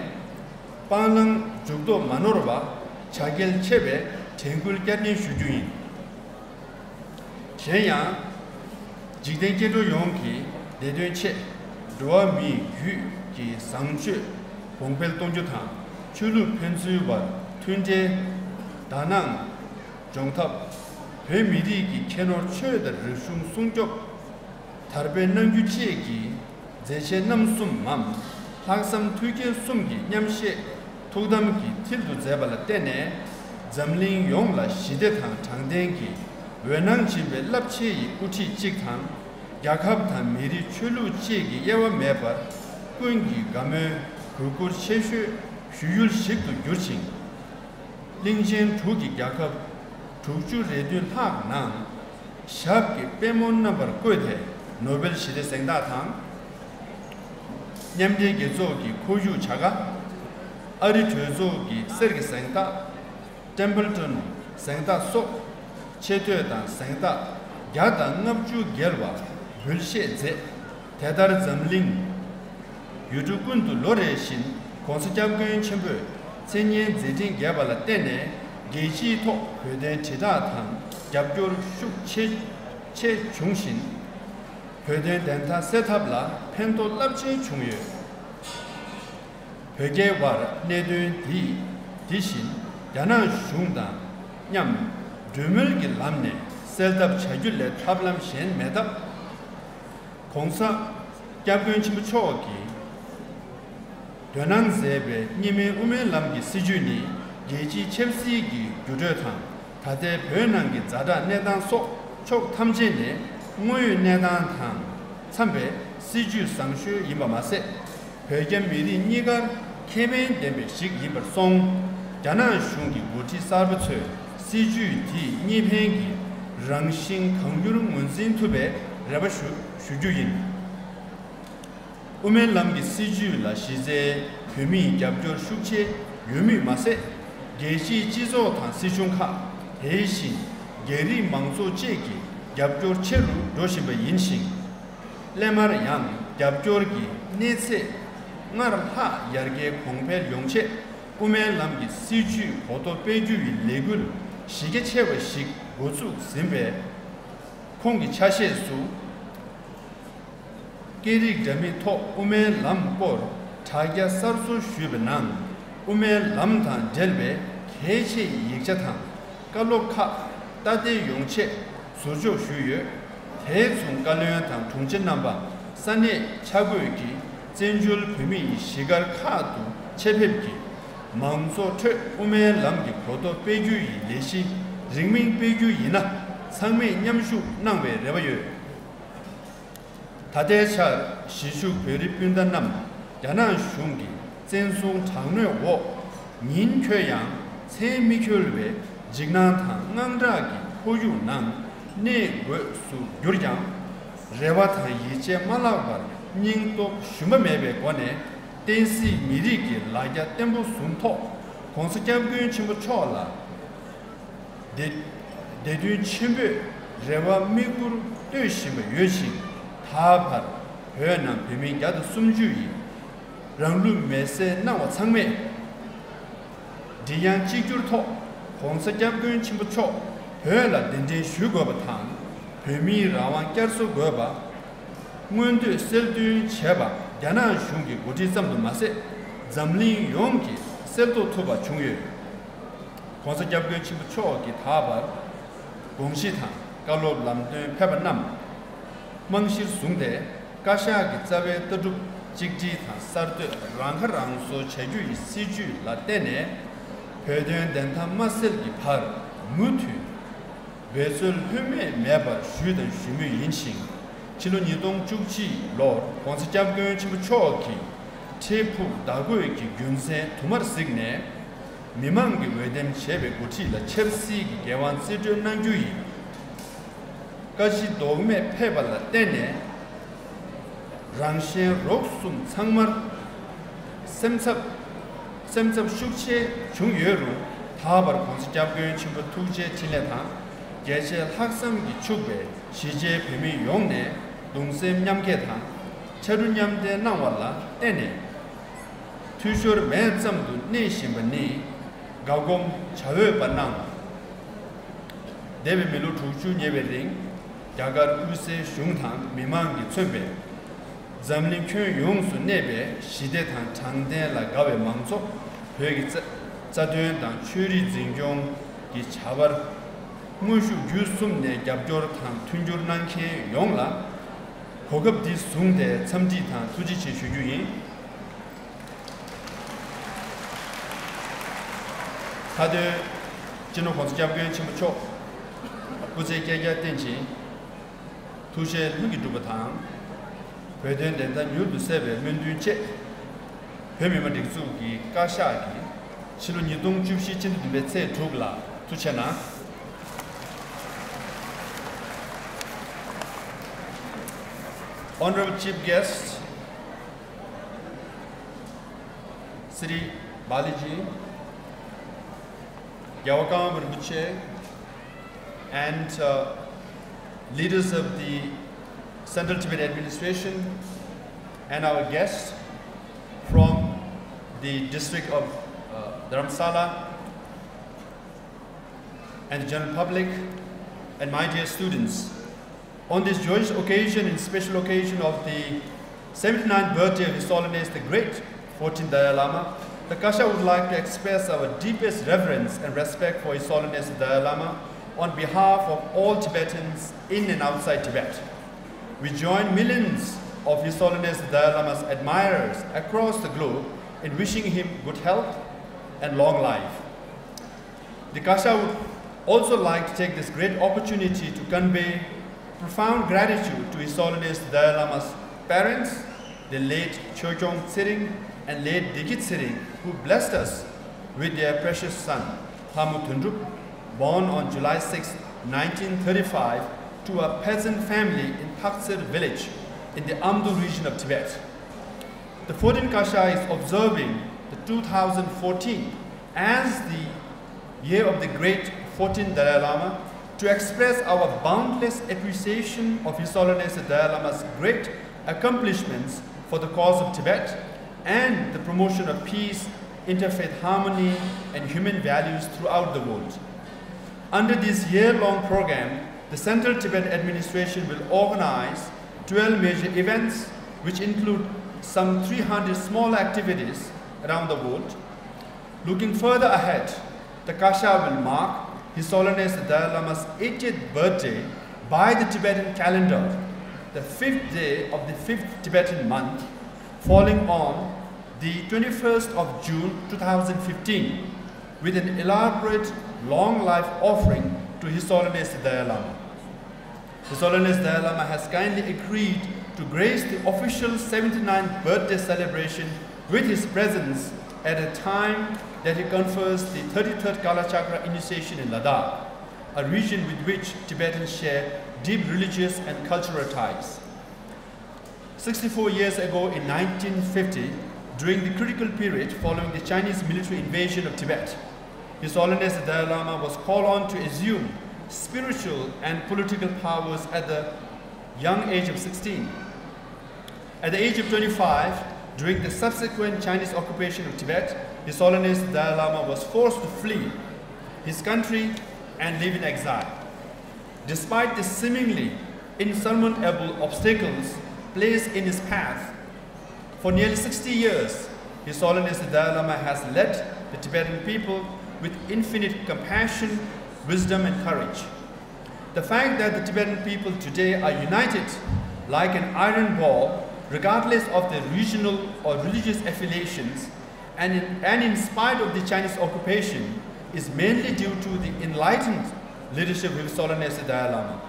སྤང་བླང་འཇུག་ལྡོག་མ་ནོར་བ་བྱ་གལ་ཆེ་བའི་དྲན་སྐུལ་བསྐྱར་ནན་ཞུ་རྒྱུ་ཡིན། གཞན་ཡང་། འཇིག་རྟེན་སྐྱེ་འགྲོ་ཡོངས་ཀྱི་བདེ་དོན་ཆེད། འགྲོ་བ་མིའི་རྒྱུད་ཀྱི་བཟང་སྤྱོད་གོང་འཕེལ་གཏོང་རྒྱུ་དང་། ཆོས་ལུགས་ཕན་ཚུན་བར་མཐུན་འབྲེལ་དག་སྣང་སྦྱོང་ཐབས། བོད་མི་རིགས་ཀྱི་ཁྱད་ནོར་ཆོས་དང་རིག་གཞུང་སྲུང་སྐྱོབ་དར་སྤེལ་གནང་རྒྱུ་བཅས་ཀྱི་མཛད་རྗེས་རྣམ་གསུམ་མམ། ལྷག་བསམ་མཐུན་རྐྱེན་གསུམ་གྱི་མཉམ་བཞེས་ཐུགས་དམ་གྱི་མཐིལ་དུ་མཛད་པ་ལ་བརྟེན་ནས། འཛམ་གླིང་ཡོངས་ལ་ཞི་བདེ་དང་དྲང་བདེན་གྱི་འོད་སྣང་སྦྱིན་པའི་རླབས་ཆེ་ཡི་དབུ་ཁྲིད་གཅིག་དང་། རྒྱལ་ཁབ་དང་མི་རིགས་ཆོས་ལུགས་བཅས་ཀྱི་དབྱེ་བ་མེད་པར་ཀུན་གྱིས་དགའ་མོས་གུས་བཀུར་ཆེ་ཤོས་ཞུ་ཡུལ་ཞིག་ཏུ་གྱུར་ཅིང་། གླིང་ཆེན་དྲུག་གི་རྒྱལ་ཁབ་དྲུག་ཅུ་རེ་བདུན་ལྷག་ནང་། ཞབས་ཀྱི་པད་མོ་རྣམ་པར་བཀོད་དེ་ནོ་བེལ་ཞི་བདེ་གཟེངས་རྟགས་དང་། མཉམ་འབྲེལ་རྒྱལ་ཚོགས་ཀྱི་ཁོར་ཡུག་བྱ་དགའ། ཨ་རི་གྲོས་ཚོགས་ཀྱི་གསེར་གྱི་གཟེངས་རྟགས། ཊེམ་བལ་ཊོན་གཟེངས་རྟགས་སོགས་ཆེ་བསྟོད་དང་གཟེངས་རྟགས་བརྒྱ་དང་ལྔ་བཅུ་བརྒལ་བ་འབུལ་བཞེས་མཛད། དེ་ལྟར་འཛམ་གླིང་ཡུལ་གྲུ་ཀུན་ཏུ་ལོ་རེ་བཞིན་༸གོང་ས་༸སྐྱབས་མགོན་ཆེན་པོས་མཚན་སྙན་མཛད་འཕྲིན་རྒྱས་པ་ལ་བརྟེན་ནས། རྒྱལ་སྤྱིའི་ཐོག་བོད་དོན་དྲིལ་བསྒྲགས་དང་རྒྱབ་སྐྱོར་ཤུགས་ཆེ་ཆེ་བྱུང་བཞིན། བོད་དོན་བདེན་མཐའ་གསལ་ཐབས་ལ་ཕན་ཐོགས་རླབས་ཆེན་བྱུང་ཡོད། བོད་རྒྱའི་དབར་གནད་དོན་འདི་དེ་བཞིན་རྒྱ་ནག་གཞུང་དང་མཉམ་གྲོས་མོལ་གྱི་ལམ་ནས་སེལ་ཐབས་བྱ་རྒྱུ་ལས་ཐབས་ལམ་གཞན་མེད་སྟབས། ༸གོང་ས་༸སྐྱབས་མགོན་ཆེན་པོ་མཆོག་གིས་དོ་སྣང་མཛད་པའི་གཉིས་སྨན་དབུ་མའི་ལམ་གྱི་སྲིད་བྱུས་ནི། རྒྱལ་སྤྱིའི་ཆབ་སྲིད་ཀྱི་འགྱུར་འགྲོས་དང་། ད་ལྟའི་བོད་ནང་གི་ཛ་དྲག་གནས་སྟངས་སོགས་ཕྱོགས་ཐམས་ཅད་ནས་དངོས་ཡོད་གནས་སྟངས་དང་འཚམས་པའི་སྲིད་བྱུས་བཟང་ཤོས་ཡིན་པ་མ་ཟད། བོད་རྒྱ་མི་རིགས་གཉིས་ཀར་ཁེ་ཕན་ལྡན་པ་ཞིག་ཡིན་པར་སོང་། རྒྱ་ནག་གཞུང་གི་འགོ་ཁྲིད་གསར་པ་ཚོས་སྲིད་བྱུས་དེའི་གཉིས་ཕན་གྱི་རང་བཞིན་གང་མྱུར་ངོས་འཛིན་ཐུབ་པའི་རེ་བ་ཞུ་ཞུ་རྒྱུ་ཡིན། དབུ་མའི་ལམ་གྱི་སྲིད་བྱུས་ལ་གཞི་རྩའི་བོད་མིའི་རྒྱབ་སྐྱོར་ཤུགས་ཆེ་ཡོད་མུས་མ་ཟད། རྒྱལ་སྤྱིའི་སྤྱི་ཚོགས་དང་སྲིད་གཞུང་ཁག་དེ་བཞིན་རྒྱ་རིགས་མང་ཚོགས་བཅས་ཀྱི་རྒྱབ་སྐྱོར་ཆེ་རུ་འགྲོ་བཞིན་པ་ཡིན་ཞིང་། སླད་མར་ཡང་རྒྱབ་སྐྱོར་གྱི་གནས་ཚད་སྔར་ལྷག་ཡར་རྒྱས་གོང་འཕེལ་ཡོང་ཆེད། དབུ་མའི་ལམ་གྱི་སྲིད་བྱུས་གོ་རྟོགས་སྤེལ་རྒྱུ་ཡི་ལས་འགུལ་གཞི་རྒྱ་ཆེ་བ་ཞིག་འགོ་ཚུགས་ཟིན་པས། ཁོང་གི་ཆ་ཤས་སུ། སྐད་རིགས་འདྲ་མིན་ཐོག་དབུ་མའི་ལམ་སྐོར་དྲ་རྒྱ་གསར་བཟོ་ཞུས་པའི་ནང་། དབུ་མའི་ལམ་དང་འབྲེལ་བའི་གལ་ཆེའི་ཡིག་ཆ་དང་བཀའ་སློབ་ཁག་ལྟ་བསྡད་ཡོང་ཆེད་ཟུར་འཇོག་ཞུས་ཡོད། དེ་མཚུངས་བཀའ་བློན་དང་དྲུང་ཆེ་རྣམ་པ་ས་གནས་ཆ་བགོས་ཀྱིས་བཙན་བྱོལ་བོད་མི་ཡི་གཞིས་སྒར་ཁག་ཏུ་ཆེད་ཕེབས་ཀྱིས། མང་ཚོགས་ཁྲོད་དབུ་མའི་ལམ་གྱི་གོ་རྟོགས་སྤེལ་རྒྱུ་ཡི་ལས་གཞི་རིང་མིན་སྤེལ་རྒྱུ་ཡིན་ན། ཚང་མས་མཉམ་ཞུགས་གནང་བའི་རེ་བ་ཡོད། ད་ལྟའི་ཆར་གཞིས་བཞུགས་བོད་རིགས་སྤུན་ཟླ་རྣམས་རྒྱ་ནག་གཞུང་གི་བཙན་བཟུང་དྲག་གནོན་འོག་ཉིན་འཁྱོལ་ཡང་མཚན་མི་འཁྱོལ་བའི་འཇིགས་སྣང་དང་དངངས་སྐྲག་གི་ཁོར་ཡུག་ནང་གནས་དགོས་སུ་གྱུར་ཀྱང་། རེ་བ་དང་ཡིད་ཆེས་མ་བརླག་པར་སྙིང་སྟོབས་ཞུམ་པ་མེད་པའི་སྒོ་ནས། བསྟན་སྲིད་མི་རིགས་ཀྱི་ལ་རྒྱ་བརྟན་པོ་བཟུང་ཐོག ༸གོང་ས་༸སྐྱབས་མགོན་ཆེན་པོ་མཆོག་ལ། བདེ་བདེ་དོན་ཆེན་པོས་རེ་བ་དམིགས་ཁུར་གཏོད་བཞིན་པ་ཡོད་ཅིང་། ད་བར་བོད་ནང་བོད་མི་བརྒྱ་དང་སུམ་ཅུ་ཡིས་ རང་ལུས་མེར་སྲེག་གནང་བ་ཚང་མས། མགྲིན་དབྱངས་གཅིག་གྱུར་ཐོག་༸གོང་ས་༸སྐྱབས་མགོན་ཆེན་པོ་མཆོག་བོད་ལ་གདན་འདྲེན་ཞུ་དགོས་པ་དང་། བོད་མིའི་རང་དབང་བསྐྱར་གསོ་དགོས་པ། མངོན་འདོད་གསལ་སྟོན་བྱས་པ་རྒྱ་ནག་གཞུང་གི་འགོ་ཁྲིད་ཙམ་དུ་མ་ཟད། འཛམ་གླིང་ཡོངས་ཀྱིས་གསལ་རྟོགས་ཐུབ་པ་བྱུང་ཡོད། ༸གོང་ས་༸སྐྱབས་མགོན་ཆེན་པོ་མཆོག་གིས་ད་བར་དགོངས་གཞི་དང་བཀའ་སློབ་ལམ་སྟོན་ཕེབས་པ་རྣམས་རྨང་གཞིར་བཟུང་སྟེ། བཀའ་ཤག་གི་རྩ་བའི་ལྟ་གྲུབ་གཅིག་སྒྲིལ་དང་གསར་གཏོད་རང་ཁ་རང་གསོ་བྱ་རྒྱུ་ཡི་སྲིད་ཇུས་ལ་བརྟེན་ནས། བོད་དོན་བདེན་མཐའ་མ་སེལ་གྱི་བར་མུ་མཐུད་འབད་རྩོལ་ལྷོད་མེད་མེད་པར་ཞུས་དང་ཞུ་མུས་ཡིན་ཞིང་། ཕྱི་ལོ་ཉིས་སྟོང་བཅུ་གཅིག་ལོར་༸གོང་ས་༸སྐྱབས་མགོན་ཆེན་པོ་མཆོག་གིས་འཕྲལ་ཕུགས་བདག་འགོད་ཀྱི་རྒྱུ་མཚན་དུ་མར་གཟིགས་ནས། མི་མང་གིས་འོས་འདེམས་བྱས་པའི་འགོ་ཁྲིད་ལ་ཆབ་སྲིད་ཀྱི་འགན་དབང་རྩིས་སྤྲོད་གནང་རྒྱུ་ཡི་བཀའ་གཞི་ལྡོག་མེད་ཕེབས་པ་ལ་བརྟེན་ནས། རང་གཞན་རོགས་གསུམ་ཚང་མར་སེམས་འཚབ་སེམས་འཚབ་ཤུགས་ཆེ་བྱུང་ཡོད་རུང་། ད་བར་༸གོང་ས་༸སྐྱབས་མགོན་ཆེན་པོ་ཐུགས་རྗེའི་འཕྲིན་ལས་དང་། རྒྱལ་གཅེས་ལྷག་བསམ་གྱིས་ཕྱུག་པའི་གཞིས་བྱེས་བོད་མི་ཡོངས་ནས་གདུང་སེམས་མཉམ་སྐྱེད་དང་། ཕྱར་གྲུ་མཉམ་འདེགས་གནང་བ་ལ་བརྟེན་ནས། འཐུས་ཤོར་མེད་ཙམ་དུ་གནས་བཞིན་པ་ནི། དགའ་སྒོམ་བྱ་འོས་པ་གནང་། འདས་པའི་མི་ལོ་དྲུག་ཅུ་ཉེ་བའི་རིང་། རྒྱ་གར་དབུས་སའི་གཞུང་དང་མི་མང་གིས་མཚོན་པའི་འཛམ་གླིང་ཁྱོན་ཡོངས་སུ་གནས་པའི་ཞི་བདེ་དང་དྲང་བདེན་ལ་དགའ་བའི་མང་ཚོགས། བོད་ཀྱི་རྩ་རྩ་དོན་དང་ཆོས་རིག་འཛིན་སྐྱོང་གི་བྱ་བར་དངོས་ཤུགས་བརྒྱུད་གསུམ་ནས་རྒྱབ་སྐྱོར་དང་མཐུན་འགྱུར་གནང་མཁན་ཡོངས་ལ་གོ་སྐབས་འདི་བཟུང་སྟེ་འཚམས་འདྲི་དང་ཐུགས་རྗེ་ཆེ་ཞུ་རྒྱུ་ཡིན། མཐའ་དོན། སྤྱི་ནོར་༸གོང་ས་༸སྐྱབས་མགོན་ཆེན་པོ་མཆོག་སྐུ་ཚེ་བསྐལ་བརྒྱར་བརྟན་ཅིང་། ཐུགས་བཞེད་ལྷུན་གྱིས་འགྲུབ་པ་དང་། བོད་དོན་བདེན་མཐའ་མྱུར་དུ་གསལ་བའི་སྨོན་འདུན་བཅས། བོད་མི་མང་སྒྲིག་འཛུགས་ཀྱི་བཀའ་ཤག་གིས་ཕྱི་ལོ་ཉིས་སྟོང་བཅུ་བཞི་སྤྱི་ཟླ་བདུན་པའི་ཚེས་དྲུག་ལ་ཐུགས་རྗེ་གནང་། Honorable Chief Guest, Sri Balaji, Gyawakam Rinpoche, and uh, leaders of the Central Tibet Administration, and our guests from the district of uh, Dharamsala, and the general public, and my dear students. On this joyous occasion and special occasion of the seventy-ninth birthday of His Holiness the Great fourteenth Dalai Lama, the Kasha would like to express our deepest reverence and respect for His Holiness the Dalai Lama on behalf of all Tibetans in and outside Tibet. We join millions of His Holiness the Dalai Lama's admirers across the globe in wishing him good health and long life. The Kasha would also like to take this great opportunity to convey profound gratitude to His Holiness the Dalai Lama's parents, the late Chogyong Tsering and late Degit Tsering, who blessed us with their precious son, Thamu Thundrup, born on July sixth, nineteen thirty-five, to a peasant family in Thaktsir village in the Amdo region of Tibet. The fourteenth Kasha is observing the two thousand fourteen as the year of the great fourteenth Dalai Lama to express our boundless appreciation of His Holiness the Dalai Lama's great accomplishments for the cause of Tibet and the promotion of peace, interfaith harmony, and human values throughout the world. Under this year-long program, the Central Tibet Administration will organize twelve major events, which include some three hundred small activities around the world. Looking further ahead, the Kasha will mark His Holiness the Dalai Lama's eightieth birthday by the Tibetan calendar, the fifth day of the fifth Tibetan month, falling on the twenty-first of June two thousand fifteen, with an elaborate long life offering to His Holiness the Dalai Lama. His Holiness the Dalai Lama has kindly agreed to grace the official seventy-ninth birthday celebration with his presence at a time that he confers the thirty-third Kalachakra initiation in Ladakh, a region with which Tibetans share deep religious and cultural ties. Sixty-four years ago, in nineteen fifty, during the critical period following the Chinese military invasion of Tibet, His Holiness the Dalai Lama was called on to assume spiritual and political powers at the young age of sixteen. At the age of twenty-five, During the subsequent Chinese occupation of Tibet, His Holiness the Dalai Lama was forced to flee his country and live in exile. Despite the seemingly insurmountable obstacles placed in his path, for nearly sixty years, His Holiness the Dalai Lama has led the Tibetan people with infinite compassion, wisdom, and courage. The fact that the Tibetan people today are united like an iron ball, regardless of their regional or religious affiliations, and in, and in spite of the Chinese occupation, is mainly due to the enlightened leadership of His Holiness the Dalai Lama.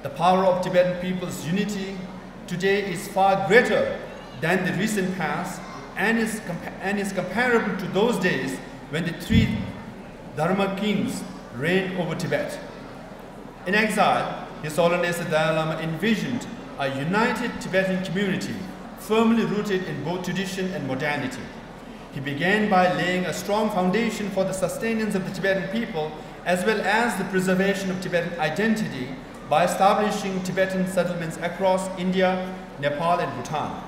The power of Tibetan people's unity today is far greater than the recent past and is, compa- and is comparable to those days when the three Dharma kings reigned over Tibet. In exile, His Holiness the Dalai Lama envisioned a united Tibetan community firmly rooted in both tradition and modernity. He began by laying a strong foundation for the sustenance of the Tibetan people as well as the preservation of Tibetan identity by establishing Tibetan settlements across India, Nepal, and Bhutan.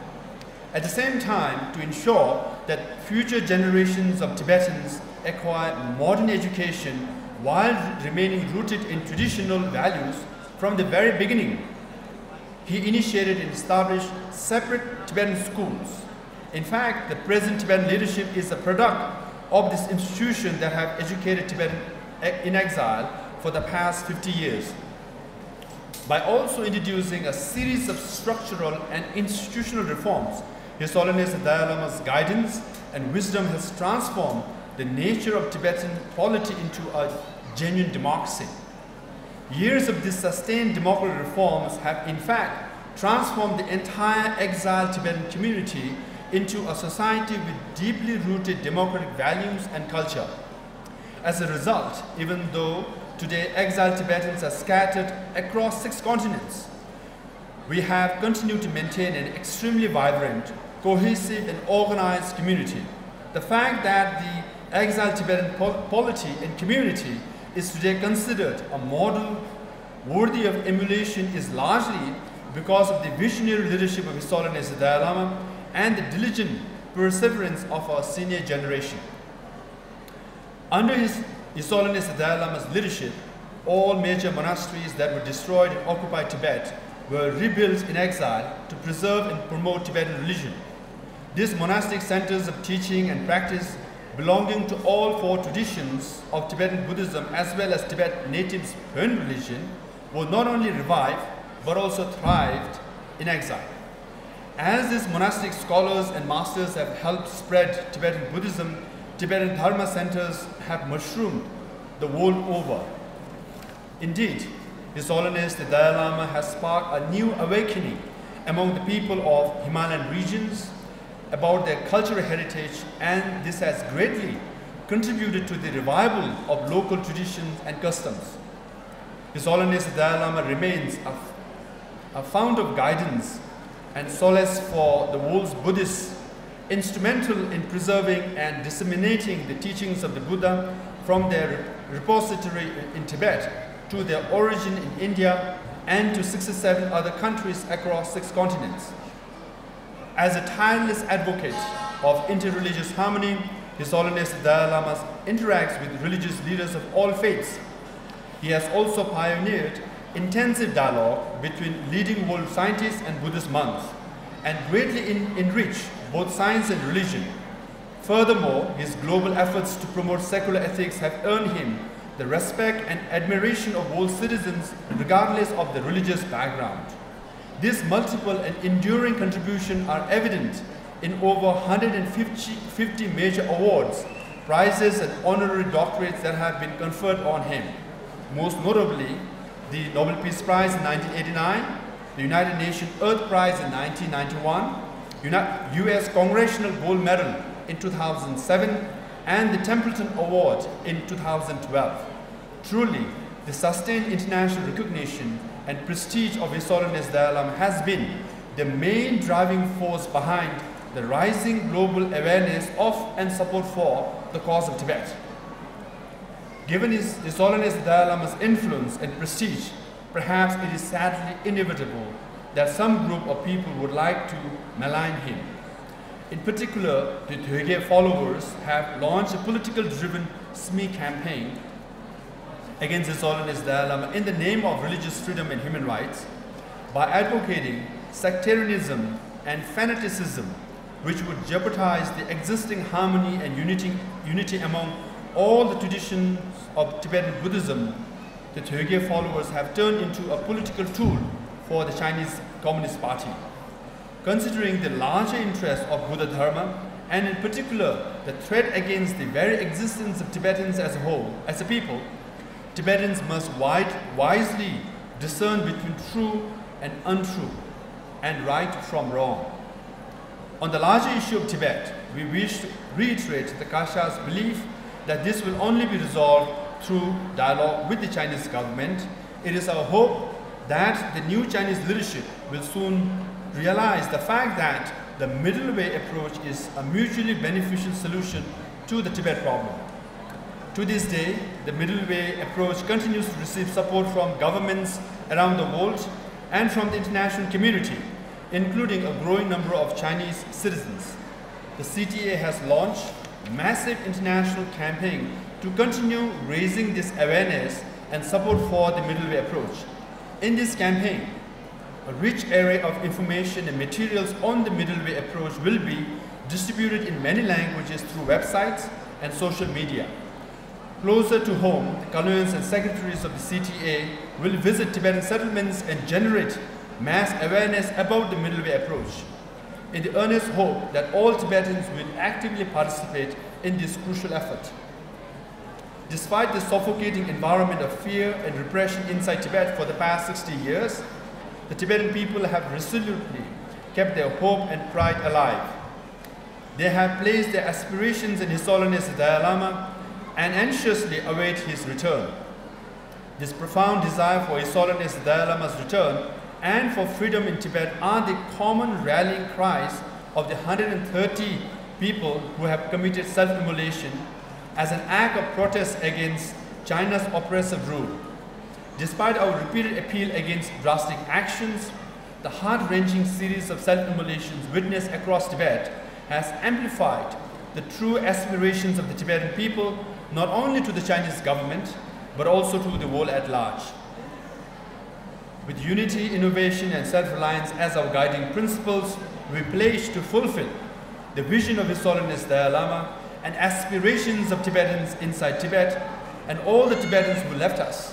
At the same time, to ensure that future generations of Tibetans acquire modern education while remaining rooted in traditional values from the very beginning, he initiated and established separate Tibetan schools. In fact, the present Tibetan leadership is a product of this institution that have educated Tibetan in exile for the past fifty years. By also introducing a series of structural and institutional reforms, His Holiness the Dalai Lama's guidance and wisdom has transformed the nature of Tibetan polity into a genuine democracy. Years of these sustained democratic reforms have, in fact, transformed the entire exiled Tibetan community into a society with deeply rooted democratic values and culture. As a result, even though today exiled Tibetans are scattered across six continents, we have continued to maintain an extremely vibrant, cohesive, and organized community. The fact that the exiled Tibetan pol- polity and community is today considered a model worthy of emulation is largely because of the visionary leadership of His Holiness the Dalai Lama and the diligent perseverance of our senior generation. Under His, His Holiness the Dalai Lama's leadership, all major monasteries that were destroyed in occupied Tibet were rebuilt in exile to preserve and promote Tibetan religion. These monastic centers of teaching and practice, belonging to all four traditions of Tibetan Buddhism as well as Tibet natives' Pön religion, were not only revived but also thrived in exile. As these monastic scholars and masters have helped spread Tibetan Buddhism, Tibetan Dharma centers have mushroomed the world over. Indeed, His Holiness the Dalai Lama has sparked a new awakening among the people of Himalayan regions about their cultural heritage, and this has greatly contributed to the revival of local traditions and customs. His Holiness the Dalai Lama remains a, a fount of guidance and solace for the world's Buddhists, instrumental in preserving and disseminating the teachings of the Buddha from their repository in Tibet to their origin in India and to sixty-seven other countries across six continents. As a tireless advocate of interreligious harmony, His Holiness the Dalai Lama interacts with religious leaders of all faiths. He has also pioneered intensive dialogue between leading world scientists and Buddhist monks, and greatly en- enriched both science and religion. Furthermore, his global efforts to promote secular ethics have earned him the respect and admiration of world citizens regardless of their religious background. These multiple and enduring contributions are evident in over one hundred fifty major awards, prizes, and honorary doctorates that have been conferred on him, most notably the Nobel Peace Prize in nineteen eighty-nine, the United Nations Earth Prize in nineteen ninety-one, Uni- U S Congressional Gold Medal in two thousand seven, and the Templeton Award in two thousand twelve. Truly, the sustained international recognition and prestige of His Holiness Dalai Lama has been the main driving force behind the rising global awareness of and support for the cause of Tibet. Given His, His Holiness Dalai Lama's influence and prestige, perhaps it is sadly inevitable that some group of people would like to malign him. In particular, the Toege followers have launched a political-driven smear campaign against His Holiness Dalai Lama in the name of religious freedom and human rights by advocating sectarianism and fanaticism, which would jeopardize the existing harmony and unity, unity among all the traditions of Tibetan Buddhism. The Toege followers have turned into a political tool for the Chinese Communist Party. Considering the larger interests of Buddha Dharma, and in particular the threat against the very existence of Tibetans as a whole, as a people, Tibetans must wide, wisely discern between true and untrue, and right from wrong. On the larger issue of Tibet, we wish to reiterate the Kasha's belief that this will only be resolved through dialogue with the Chinese government. It is our hope that the new Chinese leadership will soon realize the fact that the middle way approach is a mutually beneficial solution to the Tibet problem. To this day, the middle way approach continues to receive support from governments around the world and from the international community, including a growing number of Chinese citizens. The C T A has launched massive international campaign to continue raising this awareness and support for the middle way approach. In this campaign, a rich array of information and materials on the middle way approach will be distributed in many languages through websites and social media. Closer to home, the Kaloyans and secretaries of the C T A will visit Tibetan settlements and generate mass awareness about the middle way approach, in the earnest hope that all Tibetans will actively participate in this crucial effort. Despite the suffocating environment of fear and repression inside Tibet for the past sixty years, the Tibetan people have resolutely kept their hope and pride alive. They have placed their aspirations in His Holiness the Dalai Lama and anxiously await his return. This profound desire for His Holiness the Dalai Lama's return and for freedom in Tibet are the common rallying cries of the hundred and thirty people who have committed self-immolation as an act of protest against China's oppressive rule. Despite our repeated appeal against drastic actions, the heart-wrenching series of self-immolations witnessed across Tibet has amplified the true aspirations of the Tibetan people, not only to the Chinese government, but also to the world at large. With unity, innovation, and self-reliance as our guiding principles, we pledge to fulfill the vision of His Holiness Dalai Lama and aspirations of Tibetans inside Tibet and all the Tibetans who left us.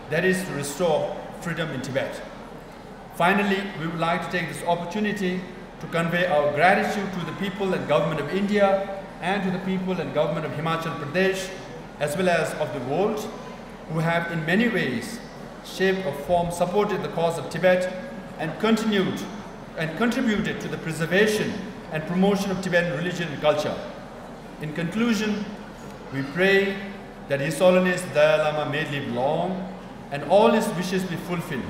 That is to restore freedom in Tibet. Finally, we would like to take this opportunity to convey our gratitude to the people and government of India and to the people and government of Himachal Pradesh, as well as of the world, who have in many ways shaped or formed, supported the cause of Tibet, and continued and contributed to the preservation and promotion of Tibetan religion and culture. In conclusion, we pray that His Holiness the Dalai Lama may live long and all his wishes be fulfilled.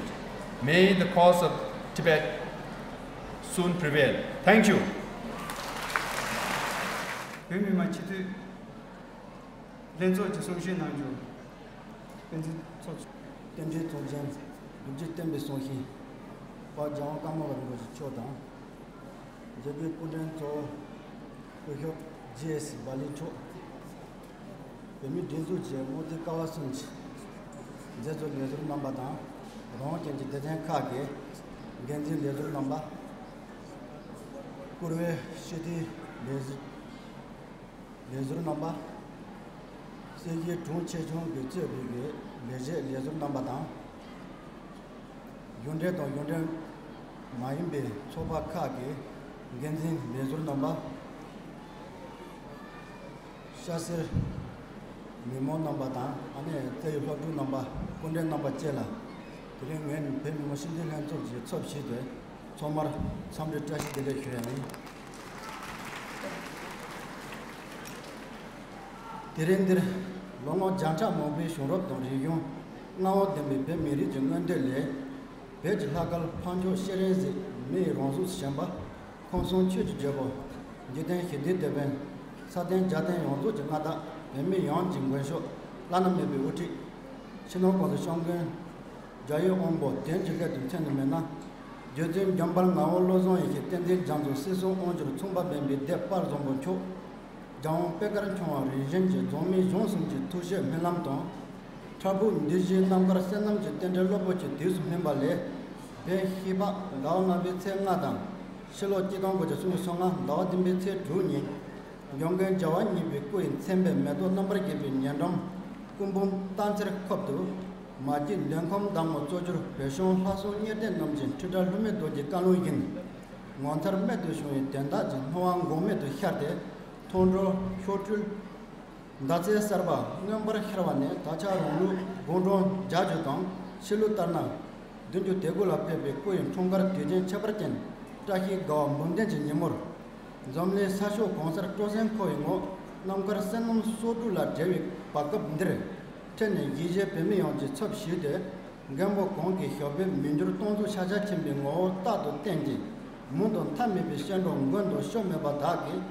May the cause of Tibet soon prevail. Thank you. བོད་མི་མང་སྤྱི་འཐུས་ལྷན་ཚོགས་ཀྱི་གསུང་བཤད་གནང་རྒྱུ། བསྟན་འཛིན་ཚོགས་གཙོ། རྟེན་འབྲེལ་གཙོ་འཛིན་སྒྲུབ་བརྒྱུད་བསྟན་པའི་གསུང་གཞི། དཔལ་རྒྱལ་དབང་ཀརྨ་པ་རིན་པོ་ཆེ་མཆོག་དང་། མཛད་སྒོའི་སྐུ་མགྲོན་གཙོ་བོ་སྐུ་ཞབས་ཇེ་ཨེ་སི་སྦ་ལི་མཆོག་བོད་མིའི་སྒྲིག་འཛུགས་ཀྱི་དམངས་གཙོའི་ཀ་བ་གསུམ་གྱི་མཛད་གཙོ་ལས་ཟུར་རྣམ་པ་དང་། རང་དབང་ཅན་གྱི་སྡེ་ཚན་ཁག་གི་འགན་འཛིན་ལས་ཟུར་རྣམ་པ། བཀུར་འོས་སྤྱི་འཐུས་ལས་ཟུར་ལས་ཟུར་རྣམ་པ། སྲིད་བྱུས་དྲུང་ཆེ་ཆུང་གིས་གཙོས་པའི་གི་ལས་བྱེད་ལས་ཟུར་རྣམ་པ་དང་། གཞུང་འབྲེལ་དང་གཞུང་འབྲེལ་མ་ཡིན་པའི་ཚོགས་པ་ཁག་གི་འགན་འཛིན་ལས་ཟུར་རྣམ་པ། སྐྱ་སེར་མི་མང་རྣམ་པ་དང་། ཨ་ནེ་རྩ་བའི་སློབ་ཕྲུག་རྣམ་པ། སྐུ་མགྲོན་རྣམ་པ་བཅས་ལ། དེ་རིང་ངས་བོད་མི་མང་སྤྱི་འཐུས་ལྷན་ཚོགས་ཀྱི་ཚབ་ཞུས་ཏེ། ཚང་མར་འཚམས་འདྲི་བཀྲ་ཤིས་བདེ་ལེགས་ཞུ་ཡ་ཡིན། དེ་རིང་འདིར་ལོ་ངོ་བརྒྱ་ཕྲག་མང་པོའི་བྱུང་རབས་དང་རིག་གཞུང་མངའ་དབང་ལྡན་པའི་བོད་མི་རིགས་ཀྱི་མངོན་འདོད་ལས། བོད་ཀྱི་ལྷ་སྐལ་འཕགས་མཆོག་སྤྱན་རས་གཟིགས། མི་ཡི་རང་གཟུགས་སུ་བྱོན་པ། ཁམས་གསུམ་ཆོས་ཀྱི་རྒྱལ་པོ། འཇིག་རྟེན་ཞི་བདེའི་དེད་དཔོན། ས་སྟེང་རྒྱལ་བསྟན་ཡོངས་རྫོགས་ཀྱི་མངའ་བདག་བོད་མི་ཡོངས་ཀྱི་མགོན་ཤོག་བླ་ན་མེད་པའི་དབུ་ཁྲིད། ཕྱི་ནང་གོང་ས་སྐྱབས་མགོན་རྒྱལ་བའི་དབང་པོ་དོན་གྱི་སླད་དུ་མཚོན་ནི་མེད་ན། རྗེ་བཙུན་འཇམ་དཔལ་ངག་དབང་བློ་བཟང་ཡེ་ཤེས་བསྟན་འཛིན་རྒྱ་མཚོ་སྲིད་གསུམ་དབང་སྒྱུར་མཚུངས་པ་ལྡན་པའི་སྡེ་དཔལ་བཟང་པོ་མཆོག་རྒྱལ་དབང་པད་དཀར་འཁྱོངས་བ་རིམ་བཞིན་གྱི་རྫོང་མི་གཞུང་གསུམ་གྱི་ཐུགས་བཞེད་སྨོན་ལམ་དང་། ཕྲ་ཕུག་འདུས་བཞིའི་རྣམ་དཀར་བསོད་ནམས་ཀྱི་རྟེན་འབྲེལ་སློབ་དཔོན་གྱི་དུས་སུ་སྨིན་པ་ལས། བོད་ཤིས་པ་ཟླ་བ་ལྔ་པའི་ཚེས་ལྔ་དང་། ཕྱི་ལོ་ཆིག་སྟོང་དགུ་བརྒྱ་སུམ་ཅུ་སོ་ལྔ་ཟླ་བ་བདུན་པའི་ཚེས་དྲུག་ཉིན། འཇམ་མགོན་རྒྱལ་བ་གཉིས་པའི་སྐུ་ཡི་མཚན་དཔེ་མེ་ཏོག་རྣམ་པར་རྒྱས་པའི་ཉེ་འགྲམ། སྐུ་འབུམ་སྟག་འཚེར་ཁབ་ཏུ། མ་སྐྱེས་འདོད་ཁམས་བདག་མོ་གཙོ་གྱུར་བོད་གཞུང་ལྷ་སྲུང་གཉེར་གཏད་རྣམས་ཀྱི་འཁྲིལ་གྲྭ་ལྷུ་མེད་རྡོ་རྗེའི་བཀའ་ལུང་བཞིན། ངོ་མཚར་རྨད་དུ་བྱུང་བའི་དོན་དག་ཅིག་སྣང་བ་འགོག་མེད་དུ་ཤར་ཏེ། མཐོང་གྲོལ་ཤོག་སྤྲུལ། ཟླ་ཚེས་གསར་པ་མངོན་པར་ཤར་བ་ནས་ད་ཆ་རང་ལུགས་དགུང་གྲངས་བརྒྱད་ཅུ་དང་ཕྱི་ལུགས་ལྟར་ན། བདུན་ཅུ་དོན་དགུ་ལ་ཕེབས་པའི་སྐུ་ཡི་འཁྲུངས་སྐར་དུས་ཆེན་ཁྱད་པར་ཅན་བཀྲ་ཤིས་དགའ་བ་འབུམ་ལྡན་གྱི་ཉིན་མོར། འཛམ་གླིང་ས་ཕྱོགས་གང་སར་སྤྲོ་སེམས་འཁོལ་བའི་ངང་རྣམ་དཀར་བསོད་ནམས་གསོག་སྒྲུབ་ལ་བྲེལ་བའི་བར་སྐབས་འདིར། འཕྲལ་ནས་གཞིས་བྱེས་བོད་མི་ཡོངས་ཀྱི་ཚབ་ཞུས་ཏེ། མགོན་པོ་གང་གི་ཞབས་པད་མི་འགྱུར་སྟོང་གཟུགས་ཤཱཀྱ་ཆེན་པོའི་ངོ་བོ་རྟག་ཏུ་བསྟན་ཅིང་། མུ་དང་མཐའ་མེད་པའི་སྐྱེ་འགྲོ་མགོན་དང་ཕྱོགས་མེད་པ་དག་གིས།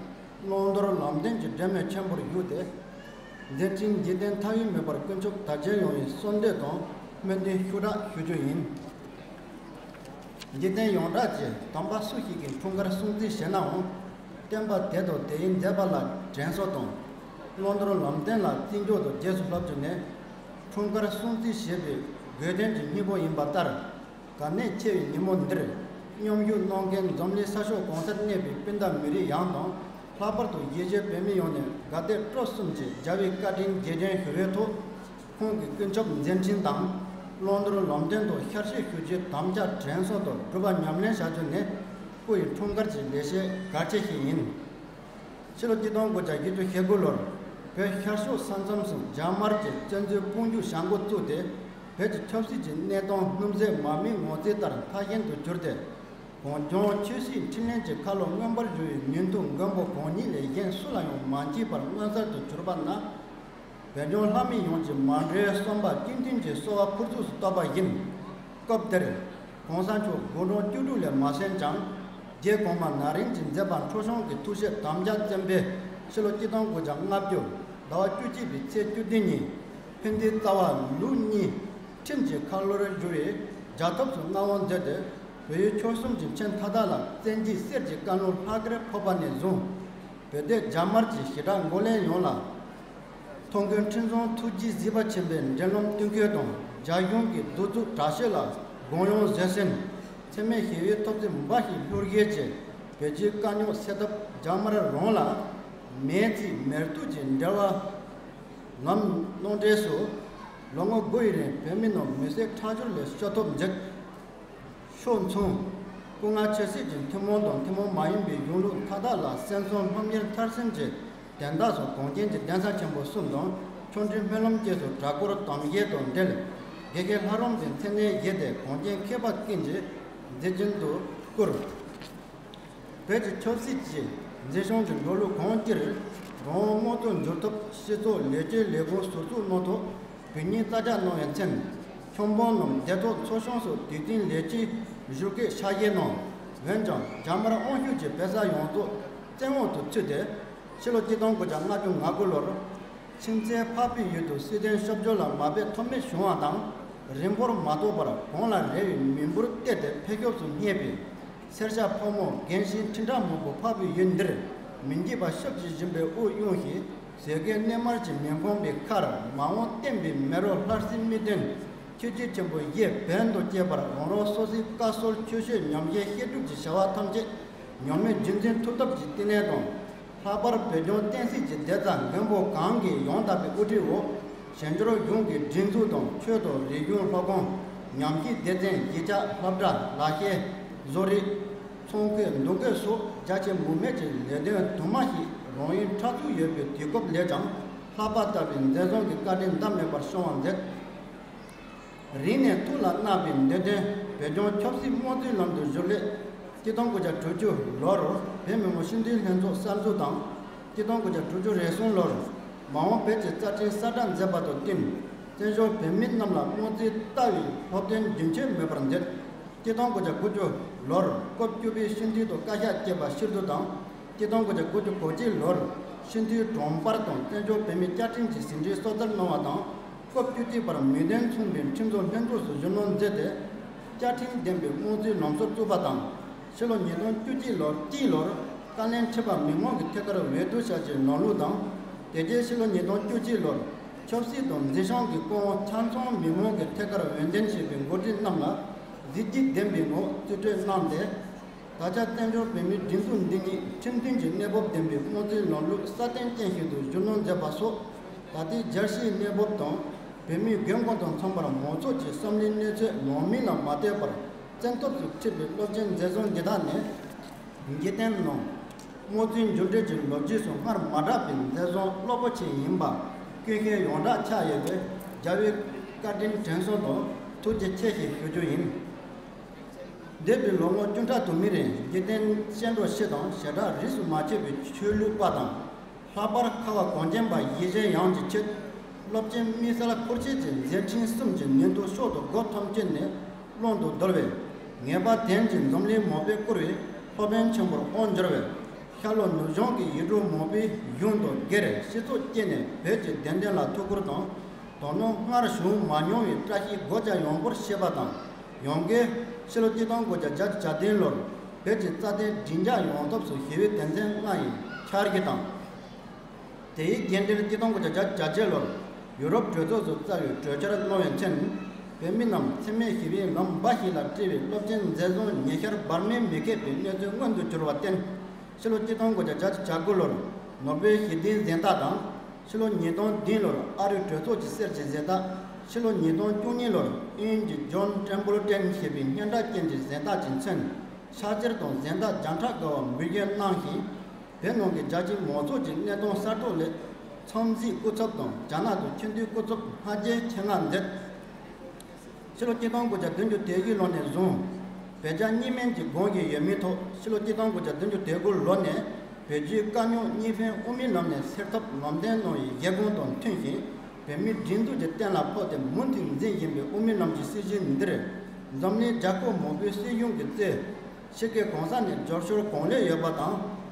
བླང་དོར་ལམ་སྟོན་གྱི་སྒྲོན་མེ་ཆེན་པོར་བཞུགས་ཏེ། མཛད་འཕྲིན་འཇིག་རྟེན་མཐའ་ཡས་མེད་པར་དཀོན་མཆོག་དར་རྒྱས་ཡོང་བའི་གསོལ་འདེབས་དང་སྨོན་འདུན་ཤུགས་དྲག་ཞུ་རྒྱུ་ཡིན། འཇིག་རྟེན་ཡོངས་གྲགས་ཀྱི་དམ་པ་སུ་ཞིག་གི་འཁྲུངས་སྐར་སྲུང་བརྩི་ཞུས་ནའང་། བསྟན་པ་དེ་དང་དེའི་མཛད་པ་ལ་དྲན་གསོ་དང་། བླང་དོར་ལམ་སྟོན་ལ་བརྩི་འཇོག་དང་རྗེས་སུ་བསླབ་རྒྱུ་ནི། འཁྲུངས་སྐར་སྲུང་བརྩི་ཞེས་པའི་དགོས་དོན་གྱི་སྙིང་པོ་ཡིན་པ་ལྟར། གལ་གནད་ཆེ་བའི་ཉིན་མོ་འདིར། མཉམ་ཞུགས་གནང་མཁན་འཛམ་གླིང་ས་ཕྱོགས་གང་སར་གནས་པའི་སྤུན་ཟླ་མི་རིགས་ཡོངས་དང་། ལྷག་པར་དུ་གཞིས་བྱེས་བོད་མི་ཡོངས་ནས་དགའ་དད་སྤྲོ་གསུམ་གྱིས་རྒྱལ་བའི་བཀའ་དྲིན་རྗེས་དྲན་ཞུ་བའི་ཐོག་ཁོང་གི་ཀུན་ཁྱབ་མཛད་འཕྲིན་དང་། བླང་དོར་ལམ་སྟོན་དུ་ཤར་བསྐྱོད་ཞུ་རྒྱུའི་དམ་བཅའ་དྲན་གསོ་དང་སྒྲུབ་པ་ཉམས་ལེན་བྱ་རྒྱུ་ནི། སྐུ་ཡི་འཁྲུངས་སྐར་གྱི་ལེགས་བཤད་གལ་ཆེ་ཞིག་ཡིན། ཕྱི་ལོ་ཆིག་སྟོང་དགུ་བརྒྱ་བཞི་བཅུ་ཞེ་དགུ་ལོར། བོད་ཤར་ཕྱོགས་ས་མཚམས་སུ་རྒྱ་དམར་གྱི་བཙན་འཛུལ་དཔུང་འཇུག་བྱ་འགོ་བཙུགས་ཏེ། བོད་ཀྱི་ཆབ་སྲིད་ཀྱི་གནས་སྟངས་སྣུམ་ཟད་མ་རྨོས་ངོ་ཚ་ལྟར་ཕྲ་ཞན་དུ་གྱུར་ཏེ། གངས་ལྗོངས་ཆོས་སྲིད་འཕྲིན་ལས་ཀྱི་ཁ་ལོ་མངོན་པར་བཞུ་བའི་ཉིན་ཐོ་མགོན་པོ་གང་ཉིད་ལས་གཞན་སུ་ལ་ཡང་མ་མཆིས་པར་མངོན་གསལ་དུ་གྱུར་པ་ན། བོད་ལྗོངས་ལྷ་མི་ཡོངས་ཀྱི་མ་འདྲོས་བསམ་པ་གཅིག་མཐུན་གྱིས་གསོལ་བ་ཕུར་ཚུགས་སུ་བཏབ་པ་ཡིན། སྐབས་དེར། གོང་ས་མཆོག་དགུང་གྲངས་བཅུ་དྲུག་ལས་མ་ཟིན་ཀྱང་། རྗེ་གོང་མ་ན་རིམ་གྱི་མཛད་པ་འཕྲོ་བྱུང་གི་ཐུགས་བཞེད་དམ་བཅའ་བཙན་པོས་ཕྱི་ལོ་ཆིག་སྟོང་དགུ་བརྒྱ་ལྔ་བཅུ་ཟླ་བ་བཅུ་གཅིག་པའི་ཚེས་བཅུ་བདུན་ཉིན། ཕན་བདེའི་རྩ་བ་ལུགས་གཉིས་ཁྲིམས་ཀྱི་ཁ་ལོར་བསྒྱུར་བའི་རྒྱལ་ཐབས་སུ་མངའ་དབང་མཛད་དེ། བོད་ཡུལ་ཕྱོགས་གསུམ་གྱི་ཆེན་མཐའ་དག་ལ་བཙན་གྱིས་གསེར་གྱི་བཀའ་ལུང་ལྷག་གེར་ཕོག་པ་ནས་བཟུང་། བོད་སྡོད་རྒྱ་དམར་གྱི་ཞི་དྲག་འགོག་ལས་ཡོངས་ལ། ཐོག་མགོན་ཁྲི་སྲོང་ཐུགས་རྗེས་གཟིགས་པ་ཆེན་པོའི་འབྲེལ་ལམ་བསྟུན་མཁས་དང་། རྒྱ་གཞུང་གི་གདུག་རྩུབ་དྲག་ཤོས་ལ་དགོངས་ཡངས་བཟོད་བསྲན། འཚེ་མེད་ཞི་བའི་ཐོབ་ཚད་འབའ་ཞིག་ལྷུར་བཞེས་ཀྱིས། བོད་རྒྱའི་དཀའ་རྙོག་སེལ་ཐབས་རྒྱ་དམར་རང་ལ་མེས་བཙུགས་མེར་གཏུགས་ཀྱི་འབྲེལ་བ་ལམ་གནང་འབྲས་སུ། ལོ་ངོ་དགུ་ཡི་རིང་བོད་མི་རྣམས་མི་བསད་ཁྲག་སྦྱོར་ལས་སྐྱོབ་ཐབས་མཛད། ཕྱོགས་མཚུངས། སྐུ་ངལ་ཆེ་སྲིད་ཀྱི་ཐུན་མོང་དང་ཐུན་མོང་མ་ཡིན་པའི་གཞུང་ལུགས་མཐའ་དག་ལ་སེམས་གསོ་སློབ་གཉེར་མཐར་ཕྱིན་གྱི་དོན་དག་སོགས་གངས་ཅན་གྱི་གདན་ས་ཆེན་པོ་གསུམ་དང་ཆོ་འཕྲུལ་སྨོན་ལམ་བཅས་སུ་གྲྭ་སྐོར་དམ་བཞེས་དང་འབྲེལ། དགེ་རྒན་ལྷ་རམས་པའི་མཚན་གནས་བཞེས་ཏེ་གངས་ཅན་མཁས་པ་ཀུན་གྱི་མཛེས་སྦྱིན་དུ་བཀུར། བོད་ཀྱི་ཆབ་སྲིད་ཀྱི་འཛིན་སྐྱོང་གི་འགྲོ་ལུགས་གང་ཅིར་རང་དབང་དམངས་གཙོ་འགྱུར་ཐབས་སྤྱི་ཚོགས་ལས་བྱེད་ལས་ཁུངས་ཟུར་བཙུགས་གནང་ཐོག་བོད་ཉིད་རྩ་ཆག་གནང་བའི་མཚན། ཆབ་འབངས་རྣམས་སྡེ་ཚོགས་ཚོགས་ཆུང་སོགས་དུས་མཐུན་ལས་བྱེད་བཞུགས་སྐད་ཤར་བཞེས་གནང་། འོན་ཀྱང་རྒྱ་དམར་དབང་ཤུགས་ཀྱིས་བོད་ས་ཡོངས་རྫོགས་བཙན་འོག་ཏུ་ཚུད་དེ། ཕྱི་ལོ་ཆིག་སྟོང་དགུ་བརྒྱ་ལྔ་བཅུ་ང་དགུ་ལོར། ཁྱིམ་མཚེས་འཕགས་པའི་ཡུལ་དུ་སྲིད་དོན་སྐྱོབ་བཅོལ་ལ་མ་ཕེབས་ཐབས་མེད་བྱུང་བ་དང་། རིང་པོར་མ་ཐོགས་པར་གངས་ལ་རལ་བའི་མི་འབོར་གཏེར་དེ་འཕེལ་ཤུགས་སུ་རྙེད་པས། སེར་སྐྱ་ཕོ་མོ་རྒན་གཞོན་ཁྲི་ཕྲག་མང་པོ་འཕགས་པའི་ཡུལ་འདིར་མི་འཇིགས་པ་ཤུགས་ཀྱིས་བཞིན་པའི་དབུགས་དབྱུང་ཞིང་། ཟས་གོས་གནས་མལ་གྱིས་མི་ཕོངས་པའི་ཁར། མ་འོངས་བསྟན་པའི་མེ་རོ་སླར་གསལ་མི་བདུན། ཆོས་བརྒྱུད་ཆེན་པོ་བཞི་བོན་དུ་སྐྱེས་པར་རང་རང་སོ་སོའི་བཀའ་སྲོལ་ཆོས་སྤྱོད་ཉམས་བཞེས་བཤད་སྒྲུབ་ཀྱི་བྱ་བ་ཐམས་ཅད་ཉམས་མེད་རྒྱུན་འཛིན་ཐུབ་ཐབས་ཀྱི་བསྟི་གནས་དང་། ལྷག་པར་བོད་ལྗོངས་བསྟན་སྲིད་ཀྱི་བདེ་རྩ་མགོན་པོ་གང་གི་ཡང་དག་པའི་དབུ་ཁྲིད་འོག་གཞན་འབྱོར་གཞུང་གི་སྒྲིག་འཛུགས་དང་ཆོས་དང་རིག་གཞུང་སློབ་ཁང་། ཉམས་ཞིབ་སྡེ་ཚན། གཞིས་ཆགས། སློབ་གྲྭ། ལག་ཤེས། བཟོ་རིག་ཚོང་ཁུལ། འདུ་འགོད་སོགས་རྒྱ་ཆེ་མུ་མེད་ཀྱི་ལས་དོན་དུ་མ་ཞིག་རང་ཡུལ་ཕྲག་ཚུགས་ཡོད་པའི་དུས་སྐབས་ལས་ཀྱང་ལྷག་པ་ལྟ་བུའི་མཛད་བཟང་གི་བཀའ་དྲིན་ཟླ་མེད་པར་བྱུང་བར་མཛད། རིང་ནས་ཐུགས་ལ་བརྣག་པའི་འདོད་དོན་བོད་ལྗོངས་ཆབ་སྲིད་དམངས་གཙོའི་ལམ་དུ་བཞུགས་སླད། ཆིག་སྟོང་དགུ་བརྒྱ་དྲུག་ཅུ་ལོར་བོད་མི་མང་སྤྱི་འཐུས་ལྷན་ཚོགས་གསར་འཛུགས་དང་། ཆིག་སྟོང་དགུ་བརྒྱ་དྲུག་ཅུ་རེ་གསུམ་ལོར་མ་འོངས་བོད་ཀྱི་རྩ་ཁྲིམས་གསལ་བསྒྲགས་མཛད་པ་དང་བསྟུན། བཙན་བྱོལ་བོད་མི་རྣམས་ལ་དམངས་གཙོའི་ལྟ་བའི་སློབ་སྟོན་རྒྱུན་ཆད་མེད་པར་མཛད། ཆིག་སྟོང་དགུ་བརྒྱ་དགུ་བཅུ་ལོར་སྐབས་བཅུ་པའི་སྤྱི་འཐུས་དང་བཀའ་ཤག་བཅས་པ་ཕྱིར་བསྡུ་དང་། ཆིག་སྟོང་དགུ་བརྒྱ་དགུ་བཅུ་གོ་གཅིག་ལོར་སྤྱི་འཐུས་དྲུང་འཕར་དང་བཙན་བྱོལ་བོད་མིའི་བཅའ་ཁྲིམས་ཀྱི་ཟིན་བྲིས་སོ་བསྡུར་གནང་བ་དང་། སྐབས་བཅུ་གཅིག་པར་མོས་མཐུན་མཚུངས་པའི་ཁྲིམས་བཟོ་ལྷན་ཚོགས་སུ་གཞོན་ནུར་མཛད་དེ། བཅའ་ཁྲིམས་ལྡན་པའི་དམངས་གཙོའི་ལམ་སྲོལ་བཙུགས་པ་དང་། ཕྱི་ལོ་ཉིས་སྟོང་བཅུ་གཅིག་ལོར་གཅིག་ལོར་བཀའ་བློན་ཁྲི་པ་མི་མང་གི་ཐད་ཀར་འོས་བསྡུ་བྱ་རྒྱུའི་ལམ་ལུགས་དང་། དེ་རྗེས་ཕྱི་ལོ་ཉིས་སྟོང་བཅུ་གཅིག་ལོར་ཆབ་སྲིད་དང་འཛིན་སྐྱོང་གི་སྐུ་དབང་ཆ་ཚང་མི་མང་གི་ཐད་ཀར་འོས་འདེམས་བྱས་པའི་འགོ་ཁྲིད་རྣམས་ལ་གཟི་བརྗིད་ལྡན་པའི་ངང་རྩིས་སྤྲོད་གནང་སྟེ། ད་ཆ་བཙན་བྱོལ་བོད་མིའི་སྒྲིག་འཛུགས་འདི་ཉིད་ཁྲིམས་མཐུན་གྱི་གནས་བབ་ལྡན་པའི་དམངས་གཙོའི་ལམ་ལུགས་སྲ་བརྟན་ཅན་ཞིག་ཏུ་གཞོན་ནུར་མཛད་པ་སོགས། ད་ལྟའི་རྒྱལ་སྤྱིའི་གནས་བབ་དང་བོད་མིའི་དགོས་མཁོ་དང་འཚམས་པར་མང་ཚོགས་ཀྱི་བསམ་བློའི་གནས་ཚད་ལོང་མིན་ལ་མ་ལྟོས་པར་བཙན་ཐབས་སུ་ཁྲིད་པའི་སློབ་ཆེན་མཛད་བཟང་འདི་དག་ནི། འཇིག་རྟེན་ནང་དམངས་གཙོའི་འགྱུར་འགྲོས་ཀྱི་ལོ་རྒྱུས་སུ་སྔར་མ་གྲགས་པའི་མཛད་བཟང་རླབས་པོ་ཆེ་ཡིན་པ་སྐྱོན་ཤས་ཡོངས་གྲགས་ཆགས་ཡོད་པས། རྒྱལ་བའི་བཀའ་དྲིན་དྲན་གསོ་དང་ཐུགས་རྗེ་ཆེ་ཞེས་ཞུ་རྒྱུ་ཡིན། འདས་པའི་ལོ་ངོ་བཅུ་ཕྲག་དུ་མའི་རིང་འཇིག་རྟེན་སྐྱེ་འགྲོ་སྤྱི་དང་ཞེ་དྲག་རིས་སུ་མ་ཆད་པའི་ཆོས་ལུགས་པ་དང་། ལྷག་པར་ཁ་བ་གངས་ཅན་པ་ཡིད་བཞིན་ཡངས་ཀྱི་ཆེད། སློབ་ཆེན་དམིགས་བསལ་འཁུར་བྱེད་ཀྱི་མཛད་འཕྲིན་གསུམ་གྱི་ཉིན་ཐོ་ཤོག་ཏུ་སྒོ་ཐམས་ཅད་ནས་ཀློང་དུ་བརྡོལ་བས། ངེས་པ་ལྡན་གྱི་འཛམ་གླིང་མང་པོས་བཀུར་བའི་སློབ་དཔོན་ཆེན་པོར་དབང་འབྱོར་བས། ཤར་ལྷོ་ནུབ་བྱང་གི་ཡུལ་གྲུ་མང་པོའི་གཞུང་དང་སྒེར་སྤྱི་ཚོགས་བཅས་ནས་བོད་ཀྱི་བདེན་དོན་ལ་ཐུགས་ཁུར་དང་། དོ་སྣང་སྔར་བྱུང་མ་མྱོང་བའི་བཀྲ་ཤིས་སྒོ་བརྒྱ་ཡོང་བར་བྱེད་པ་དང་། ཡང་སྒོས་ཕྱི་ལོ་ཆིག་སྟོང་དགུ་བརྒྱ་བརྒྱད་ཅུ་གྱ་བདུན་ལོར་བོད་ཀྱི་རྩ་དོན་མགྲིན་བརྒྱ་ཡོང་ཐབས་སུ་ཞི་བའི་དོན་ཚན་ལྔ་ཡི་འཆར་གཞི་དང་། དེའི་རྗེས་འབྲེལ་ཆིག་སྟོང་དགུ་བརྒྱ་བརྒྱད་ཅུ་གྱ་བརྒྱད་ལོར་ཡུ་རོབ་གྲོས་ཚོགས་སུ་བསྩལ་བའི་གྲོས་འཆར་གནང་བའི་མཚན། བོད་མི་རྣམས་འཚེ་མེད་ཞི་བའི་ལམ་འབའ་ཞིག་ལ་སྤྲད་པའི་སློབ་ཆེན་མཛད་བཟང་ཉེ་ཆར་བར་མའི་མི་ཁེབས་པའི་གནས་ཚུལ་མངོན་དུ་གྱུར་བར་བརྟེན། ཕྱི་ལོ་ཆིག་སྟོང་དགུ་བརྒྱ་བརྒྱད་ཅུ་གྱ་དགུ་ལོར་ནོ་བེལ་ཞི་བདེའི་གཟེངས་རྟགས་དང་། ཕྱི་ལོ་ཉིས་སྟོང་བདུན་ལོར་ཨ་རིའི་གྲོས་ཚོགས་ཀྱི་གསེར་གྱི་གཟེངས་རྟགས། ཕྱི་ལོ་ཉིས་སྟོང་བཅུ་གཉིས་ལོར་དབྱིན་ཇི་ཇོན་ཊེམ་པལ་ཊོན་ཞེས་པའི་སྙན་གྲགས་ཅན་གྱི་གཟེངས་རྟགས་ཀྱི་མཚན་ཕྱག་འཁྱེར་དང་གཟེངས་རྟགས་བརྒྱ་ཕྲག་བརྒལ་བ་འབུལ་སྐྱོན་གནང་ཞིང་། བོད་ནང་གི་རྒྱལ་སྤྱིའི་མང་ཚོགས་ཀྱི་གནས་སྟངས་གསར་གཏོད་སླད། མཚམས་སྲིད་སྐུ་ཚབ་དང་རྒྱ་ནག་ཏུ་ཆེས་མཐོའི་སྐུ་ཚབ་སྔ་རྗེས་ཆེད་མངགས་མཛད། ཕྱི་ལོ་ཆིག་སྟོང་དགུ་བརྒྱ་བདུན་ཅུ་དོན་བཞི་ལོ་ནས་བཟུང་། བོད་རྒྱ་གཉིས་སྨན་གྱི་དགོངས་ཀྱི་ཡོད་མིན་ཐོག་ཕྱི་ལོ་ཆིག་སྟོང་དགུ་བརྒྱ་བདུན་ཅུ་དོན་དགུ་ལོ་ནས་བོད་བརྒྱུད་དཀའ་རྙོག་གཉིས་ཕན་དབུ་མའི་ལམ་ནས་སེལ་ཐབས་ལམ་སྟོན་གནང་བའི་བཞེད་དགོངས་དང་མཐུན་ཞིང་། བོད་མིའི་སྒྲིག་འཛུགས་ཀྱི་གཏན་ལ་ཕབ་སྟེ་མུ་མཐུད་འཛིན་བཞིན་པའི་དབུ་མའི་ལམ་གྱི་སྲིད་བྱུས་འདིར། འཛམ་གླིང་རྒྱལ་ཁབ་མང་པོའི་སྲིད་གཞུང་གིས་གཙོས། ཕྱི་རྒྱལ་གང་ས་ནས་རྒྱབ་སྐྱོར་གང་ལེགས་ཡོད་པ་དང་།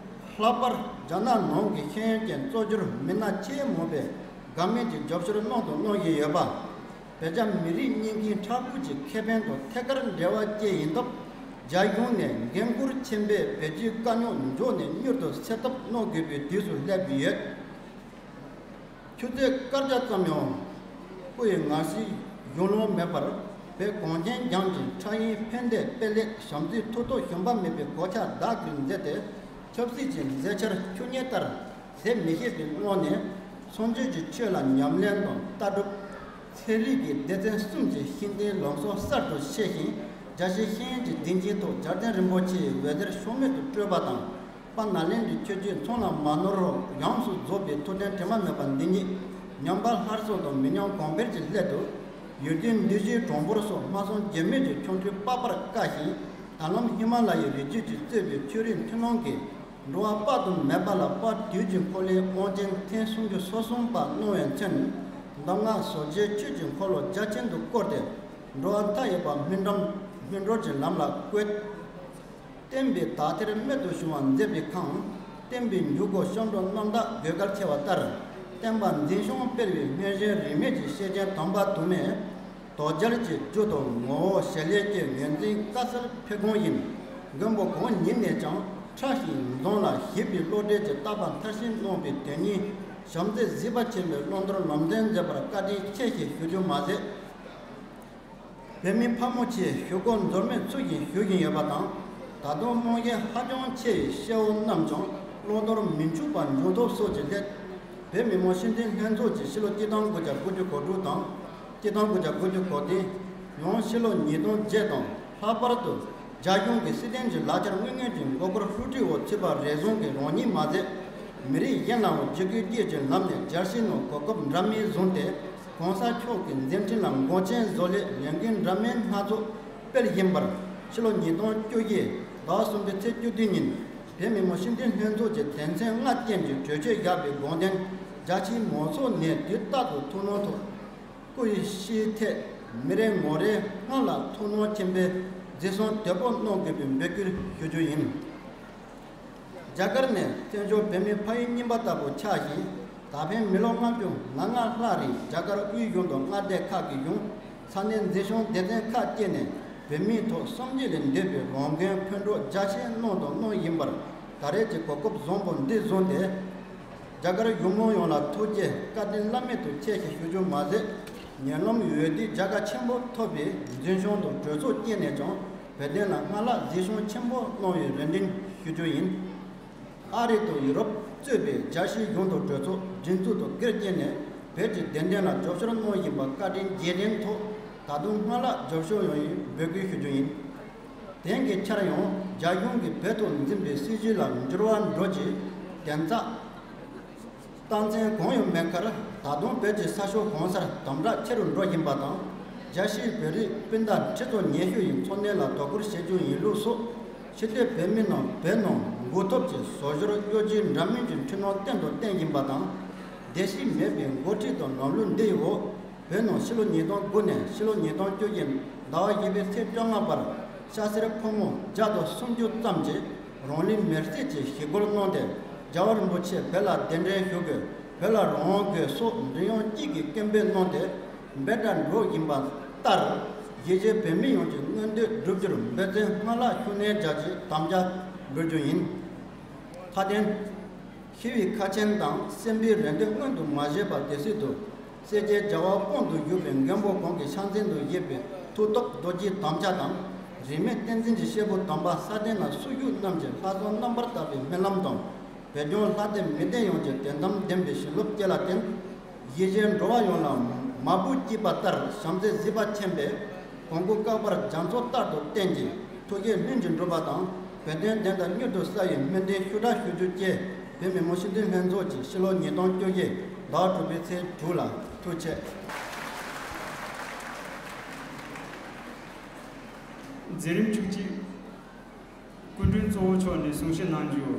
ལྷག་པར་རྒྱ་ནག་ནང་གི་ཤེས་ཡོན་ཅན་གཙོ་གྱུར་མི་སྣ་ཆེས་མང་པས་དགའ་མོས་ཀྱི་རྒྱབ་སྐྱོར་གནང་དང་གནང་བཞིན་ཡོད་པ། བོད་རྒྱ་མི་རིགས་གཉིས་ཀའི་མཐར་ཐུག་གི་ཁེ་ཕན་དང་ཐད་ཀར་འབྲེལ་བ་བཅས་ཡིན་སྟབས། རྒྱ་གཞུང་ནས་འགན་འཁུར་ཆེན་པོས་བོད་བརྒྱུད་དཀའ་རྙོག་མགྱོགས་ནས་མྱུར་དུ་སེལ་ཐབས་གནང་དགོས་པའི་དུས་སུ་སླེབས་ཡོད། ཆུ་ཚོད་སྐར་རྒྱག་ཙམ་ཡང་སྐུ་ཡི་ངལ་གསོའི་གཞུང་ལུང་མེད་པར། བོད་གངས་ཅན་ལྗོངས་ཀྱི་ཕྲ་ཡིན་ཕན་བདེ་དཔེ་ལེགས་བྱམས་བརྩེའི་ཐུགས་ཐོག་ཞུམ་པ་མེད་པའི་གོ་ཆ་བདག་གིར་མཛད་དེ། ཆབ་སྲིད་ཀྱི་མཛད་འཆར་ཆུ་གཉེར་ལྟར་ཟད་མི་ཤེས་པའི་ངང་ནས། སངས་རྒྱས་ཀྱི་ཆོས་ལ་ཉམས་ལེན་དང་ལྟ་གྲུབ། ཚན་རིག་གི་སྡེ་ཚན་གསུམ་གྱི་ཤེས་ལྡན་ལམ་སྲོལ་གསར་དུ་ཕྱེ་ཞིང་། རྒྱལ་སྤྱིའི་ཤེས་ཡོན་གྱི་སྡིངས་ཆའི་ཐོག་རྒྱལ་བསྟན་རིན་པོ་ཆེའི་འོད་ཟེར་ཤུགས་མེད་དུ་སྤྲོས་པ་དང་། དཔལ་ནཱ་ལེནྡྲའི་ཆོས་བརྒྱུད་ཚང་ལ་མ་ནོར་རོགས་ཡོངས་སུ་རྫོགས་པའི་ཐུགས་དྲན་དྲི་མ་མེད་པ་འདི་ཉིད་ཉམས་པ་སླར་གསོ་དང་མི་ཉམས་གོང་འཕེལ་གྱི་སླད་དུ། ཡུལ་དུས་འདི་བཞིའི་གྲངས་འབོར་སོགས་སྨྲ་བསམ་བརྗོད་མེད་ཀྱི་ཆོ་འཕྲུལ་དཔག་པར་དཀའ་ཞིང་། ད་ལམ་ཧི་མ་ལ་ཡའི་རི་རྒྱུད་ཀྱིས་གཙོས་པའི་ཆོས་རིག་མཐུན་ལམ་གྱིས། འགྲོ་བ་དཔག་ཏུ་མེད་པ་ལ་དཔལ་དུས་ཀྱི་འཁོར་ལོའི་དབང་ཆེན་ཐེངས་སུམ་ཅུ་སོ་གསུམ་པ་གནང་བའི་མཚན། གདམས་ངག་ཟབ་རྒྱས་ཆོས་ཀྱི་འཁོར་ལོ་རྒྱ་ཆེན་དུ་བསྐོར་ཏེ། འགྲོ་བ་མཐའ་ཡས་པ་སྨིན་འགྲོ་སྨིན་གྲོལ་གྱི་ལམ་ལ་བཀོད། བསྟན་པའི་དག་ཐེར་རྨད་དུ་བྱུང་བ་མཛད་པའི་ཁར། བསྟན་པའི་འཇུག་སྒོ་བཤམས་འགྲོ་རྣམ་དག་དགོས་གལ་ཆེ་བ་ལྟར། བསྟན་པ་འཛིན་སྐྱོང་སྤེལ་བའི་སྔོན་བྱོན་རིས་མེད་ཀྱི་སྐྱེས་ཆེན་དམ་པ་དུ་མས། དོ་རྒྱལ་གྱི་རྒྱུ་དང་ངོ་བོ་ཞལ་ལས་སྐྱེས་ངོས་འཛིན་དཀའ་སེལ་ཕེབས་དགོངས་ཡིན། མགོན་པོ་གང་ཉིད་ནས་ཀྱང་ཕྲ་ཞིང་འཛོམས་ལ་ཞིབ་པའི་བློ་གྲོས་ཀྱི་བརྟག་པ་མཐར་ཕྱིན་གནང་བའི་དོན་གཉིས་བྱམས་བརྩེ་གཟིགས་པ་ཆེན་པོའི་བླང་དོར་ལམ་སྟོན་མཛད་པར་བཀའ་དྲིན་ཆེ་ཞེས་ཞུ་རྒྱུ་མ་ཟད། བོད་མི་ཕལ་མོ་ཆེས་ཞུ་སྒོ་འཛོལ་མེད་ཚུགས་བཞིན་ཞུ་བཞིན་ཡོད་པ་དང་། ད་དུང་རྨང་གཞི་ཧ་ཅང་ཆེ་བའི་སྐྱེ་བོ་རྣམས་ཀྱང་བླང་དོར་མི་འཆུག་པར་འབྱུང་ཐབས་སོགས་ཀྱི་སླད། བོད་མི་མང་སྤྱི་འཐུས་ལྷན་ཚོགས་ཀྱིས་ཕྱི་ལོ་ཆིག་སྟོང་དགུ་བརྒྱ་དགུ་བཅུ་གོ་དྲུག་དང་། ཆིག་སྟོང་དགུ་བརྒྱ་དགུ་བཅུ་གོ་བདུན། ཡང་ཕྱི་ལོ་ཉིས་སྟོང་བརྒྱད་དང་། ལྷག་པར་དུ་རྒྱ་གཞུང་གིས་སྲིད་དོན་གྱི་ལག་ཆར་དངོས་དངོས་ཀྱི་མགོ་སྐོར་ཧྲུའུ་ཀྲི་འོག་ཚུད་པ་རེ་ཟུང་གིས་རང་ཉིད་མ་ཟད། མི་རིགས་གཞན་ལའང་འཇིགས་སྐུལ་བསྐྱེད་ཀྱི་ལམ་ནས་རྒྱལ་སྤྱིའི་ནང་གོ་སྐབས་འདྲ་མིན་བཟུང་སྟེ། གོང་ས་མཆོག་གི་མཛད་འཕྲིན་ལ་མགོ་ཅན་བཟོ་སླད་ལས་འགུལ་འདྲ་མིན་སྣ་ཚོགས་སྤེལ་བཞིན་པར། ཕྱི་ལོ་ཉིས་སྟོང་བཅུ་བཞི་ཟླ་བ་གསུམ་པའི་ཚེས་བཅུ་བདུན་ཉིན། བོད་མི་མང་སྤྱི་འཐུས་ལྷན་ཚོགས་ཀྱི་དོན་ཚན་ལྔ་ཅན་གྱི་གྲོས་ཆོད་བཞག་པའི་དགོངས་དོན་རྒྱ་ཆེའི་མང་ཚོགས་ནས་དུས་རྟག་ཏུ་ཐུགས་སྣང་ཐོག་སྐུ་ཡི་ཤེས་ཐད་མི་རེ་ངོ་རེ་སྔར་ལ་ཐུགས་སྣང་ཆེན་པོས་གཟིགས་བསམ་དོད་པོ་གནང་དགོས་པའི་འབོད་སྐུལ་ཞུ་རྒྱུ་ཡིན། རྒྱ་གར་ནི་བཙན་བྱོལ་བོད་མིའི་ཕ་ཡུལ་རྙིང་པ་ལྟ་བུ་ཆགས་ཤིང་། ད་ཕན་མི་ལོ་ལྔ་བཅུ་ང་ལྔ་ལྷག་རིང་རྒྱ་གར་དབུས་གཞུང་དང་མངའ་སྡེ་ཁག་གི་གཞུང་ས་གནས་འཛིན་སྐྱོང་སྡེ་ཚན་ཁག་བཅས་ནས་ བོད་མིའི་ཐོག་བསམ་ཡས་ལས་འདས་པའི་རང་དགོན་ཕུན་གྲོགས་རྒྱ་ཆེན་གནང་དང་གནང་བཞིན་པར་ད་རེས་ཀྱི་གོ་སྐབས་བཟང་པོ་འདི་བཟུང་སྟེ། རྒྱ་གར་ཡུལ་མི་ཡོངས་ལ་ཐུགས་རྗེ་བཀའ་དྲིན་བླ་མེད་དུ་ཆེ་ཞེས་ཞུ་རྒྱུ་མ་ཟད། ཉེ་ལམ་འོས་བསྡུའི་བྱ་དགའ་ཆེན་པོ་ཐོབ་པའི་འཛིན་སྐྱོང་དང་གྲོས་ཚོགས་བཅས་ནས་ཀྱང་བོད་དོན་ལ་སྔར་ལྷག་གཟིགས་ཞིབ་ཆེན་པོ་གནང་བའི་རེ་འདུན་ཞུ་རྒྱུ་ཡིན། ཨ་རི་དང་ཡུ་རོབ་གཙོས་པའི་རྒྱལ་སྤྱིའི་གཞུང་དང་གྲོས་ཚོགས་སྒྲིག་འཛུགས་དང་སྒེར་བཅས་ནས་བོད་ཀྱི་བདེན་དོན་ལ་རྒྱབ་སྐྱོར་གནང་བཞིན་པ་བཀའ་དྲིན་རྗེས་དྲན་ཐོག་ད་དུང་སྔར་ལྷག་རྒྱབ་སྐྱོར་ཡོང་བའི་འབོད་སྐུལ་ཞུ་རྒྱུ་ཡིན། དེང་གི་ཆར་ཡང་རྒྱ་གཞུང་གིས་བོད་དུ་འཛིན་པའི་སྲིད་བྱུས་ལ་འགྱུར་བ་འགྲོ་རྗེས་བདེན་རྩ་སྟངས་འཛིན་གང་ཡང་མེད་ཁར་ད་དུང་བོད་ཀྱི་ས་ཕྱོགས་གང་སར་དམ་དྲག་ཆེ་རུ་འགྲོ་བཞིན་པ་དང་། རྒྱལ་སྤྱིའི་བོད་རིགས་སྤུན་ཟླ་ཁྲི་ཚོ་ཉི་ཤུ་ཡི་འཚོ་གནས་ལ་དོ་ཁུར་བྱེད་རྒྱུ་ཡིན་ལུགས་སོགས་ཕྱི་སྡོད་བོད་མི་རྣམས་བོད་ནང་འགོ་ཐོབ་ཀྱི་བཟོ་བཅོས་གཡོ་ཇུས་འདྲ་མིན་གྱི་འཁྲུལ་སྣང་བསྟན་དང་བསྟན་བཞིན་པ་དང་། བདེ་སྐྱིད་མེད་པའི་འགོ་ཁྲིད་དང་ལམ་ལུགས་འདི་ཡི་འོག་བོད་ནང་ཕྱི་ལོ་ཉིས་སྟོང་དགུ་ནས་ཕྱི་ལོ་ཉིས་སྟོང་བཅོ་བརྒྱད་ཟླ་བ་བཞི་པའི་ཚེས་བཅོ་ལྔ་བར་སྐྱ་སེར་ཕོ་མོ་བརྒྱ་དང་སུམ་ཅུ་ཙམ་གྱིས་རང་ལུས་མེར་སྲེག་གི་ཞི་རྒོལ་གནང་སྟེ། རྒྱལ་བ་རིན་པོ་ཆེ་བོད་ལ་གདན་འདྲེན་ཞུ་དགོས། བོད་ལ་རང་དབང་དགོས་སོགས་མགྲིན་དབྱངས་གཅིག་གིས་སྐད་འབོད་གནང་སྟེ། འབོད་སྒྲ་སྒྲོག་བཞིན་པ་ལྟར། གཞིས་བྱེས་བོད་མི་ཡོངས་ཀྱི་མངོན་འདོད་བསྒྲུབ་རྒྱུར་འབད་བརྩོན་སྔར་ལྷག་ཤུགས་སྣོན་རྒྱག་ཆེད་དམ་བཅའ་འབུལ་རྒྱུ་ཡིན། མཐའ་དོན། ཤི་བའི་ཁ་ཆེམས་དང་གསོན་པོའི་རེ་འདུན་མངོན་དུ་མ་བྱས་པ་དེ་སྲིད་དུ། སྲས་བཅས་རྒྱལ་བ་དཔང་དུ་བཞུགས་པའི་མགོན་པོ་གང་གི་ཕྱག་མཚན་དུ་བཞེས་པའི་མཐུ་སྟོབས་རྡོ་རྗེའི་དམ་བཅའ་དང་། རིས་མེད་བསྟན་འཛིན་གྱི་སྐྱེས་བུ་དམ་པ་སྲ་བརྟན་ལ་སྲོག་ཤུགས་རྣམས་ཀྱི་ལྷག་བསམ་རྣམ་པར་དག་པའི་སྨོན་ལམ་དང་། བོད་ལྗོངས་ལྷ་སྡེ་མི་སྡེ་ཡོངས་ཀྱི་དོན་དམ་བདེན་པའི་བྱིན་རླབས་བཅས་ལ་བརྟེན། གཞིས་བྱེས་འགྲོ་བ་ཡོངས་ལ་མ་བུ་གཅིག་པ་ལྟར་བྱམས་བརྩེ་བརྩེ་བ་ཆེན་པོས་གོང་བུ་བཀག་པར་རྒྱ་མཚོ་ལྟར་དུ་བརྟན་ཅིང་ཐུགས་བསྐྱེད་སྨིན་ཅིང་འགྲུབ་པ་དང་། བོད་དོན་བདེན་མཐའ་མྱུར་དུ་གསལ་བའི་སྨོན་འདུན་ཤུགས་དྲག་ཞུ་རྒྱུ་བཅས་བོད་མི་མང་སྤྱི་འཐུས་ལྷན་ཚོགས་ཀྱིས་ཕྱི་ལོ་ཉིས་སྟོང་བཅོ་བརྒྱད་ཟླ་དྲུག་པའི་ཚེས་དྲུག་ལ། ཐུགས་རྗེ་ཆེ། མཛད་རིམ་བཅུ་གཅིག་སྐུ་མགྲོན་གཙོ་བོ་མཆོག་ནས་གསུང་བཤད་གནང་རྒྱུ།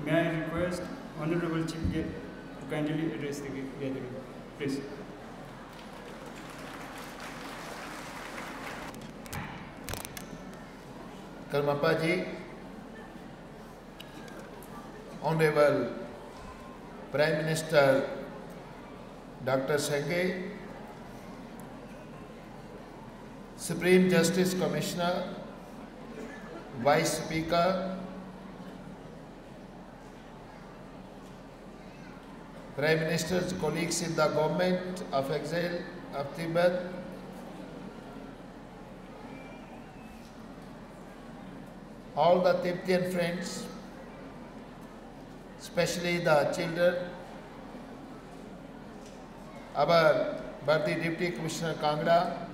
May I request Honorable Chief Guest to kindly address the gathering, please. Karmapa ji, Honorable Prime Minister Doctor Sangay, Supreme Justice Commissioner, Vice Speaker, Prime Minister's colleagues in the government of exile of Tibet, all the Tibetan friends, especially the children, our worthy Deputy Commissioner Kangra,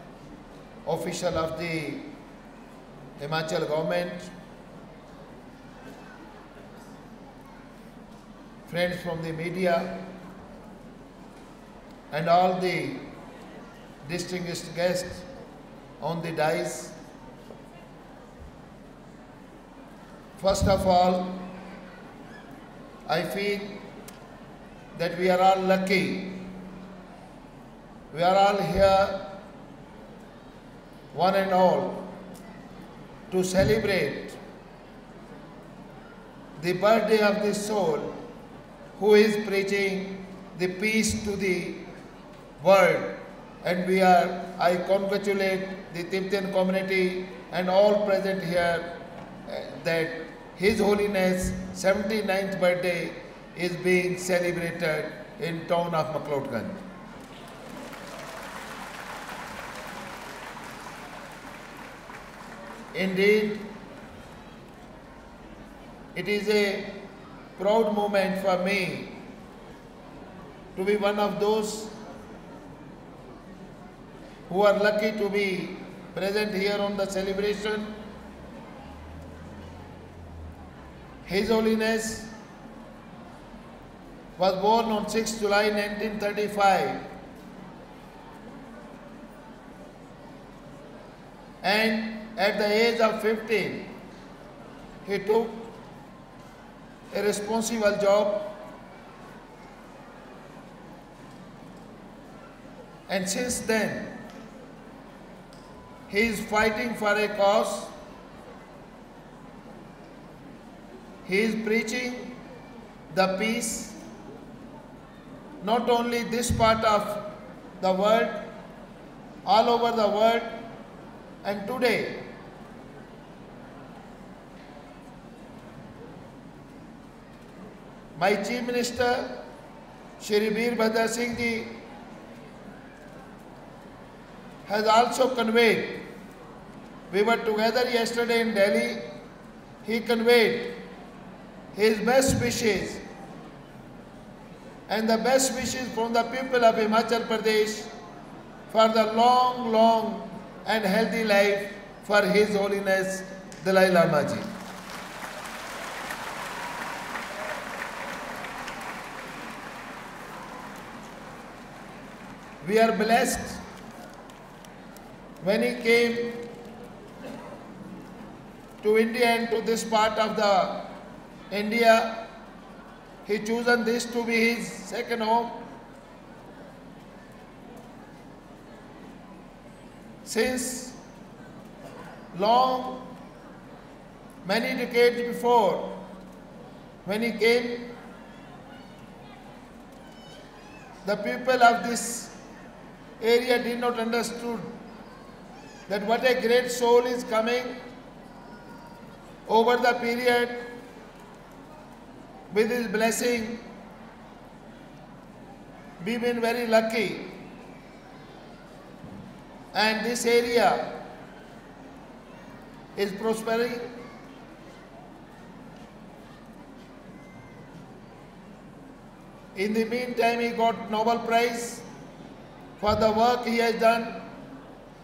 official of the Himachal government, friends from the media, and all the distinguished guests on the dais. First of all, I feel that we are all lucky. We are all here, one and all, to celebrate the birthday of the soul who is preaching the peace to the world. And we are, I congratulate the Tibetan community and all present here, uh, that His Holiness seventy-ninth birthday is being celebrated in town of McLeodganj. Indeed, it is a proud moment for me to be one of those who are lucky to be present here on the celebration. His Holiness was born on sixth July nineteen thirty-five, and at the age of fifteen, he took a responsible job, and since then, he is fighting for a cause. He is preaching the peace, not only this part of the world, all over the world, and today My Chief Minister, Shri Veerbhadra Singh ji, has also conveyed, we were together yesterday in Delhi, he conveyed his best wishes and the best wishes from the people of Himachal Pradesh for the long, long and healthy life for His Holiness Dalai Lama ji. We are blessed when he came to India and to this part of the India. He chosen this to be his second home. Since long, many decades before, when he came, the people of this area did not understood that what a great soul is coming over the period with his blessing. We've been very lucky, and this area is prospering. In the meantime, he got Nobel Prize for the work he has done.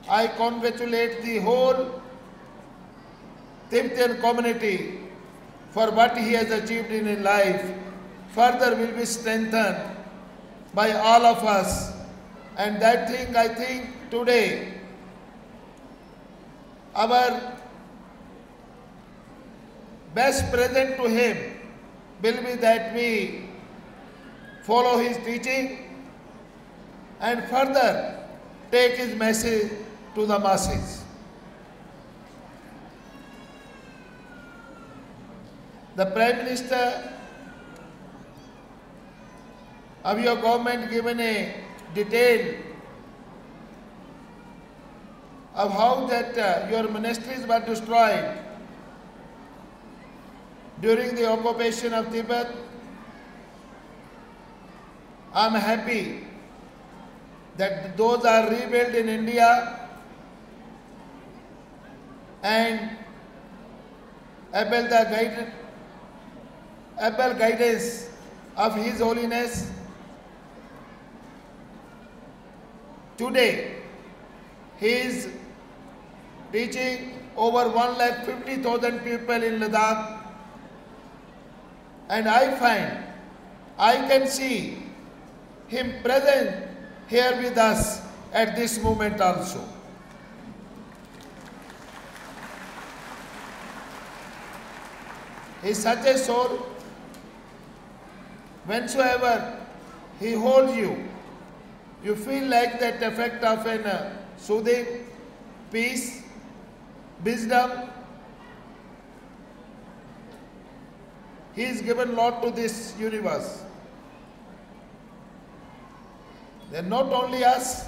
I congratulate the whole Tibetan community for what he has achieved in his life. Further will be strengthened by all of us. And that thing, I think, today, our best present to him will be that we follow his teaching and further take his message to the masses. The Prime Minister of your government given a detail of how that, uh, your monasteries were destroyed during the occupation of Tibet. I am happy that those are rebuilt in India, and able the guide, able guidance of His Holiness, today, he is teaching over one lakh fifty thousand people in Ladakh, and I find, I can see him present here with us at this moment also. He is such a soul, whensoever he holds you, you feel like that effect of an, uh, soothing, peace, wisdom. He has given lot to this universe. Then not only us,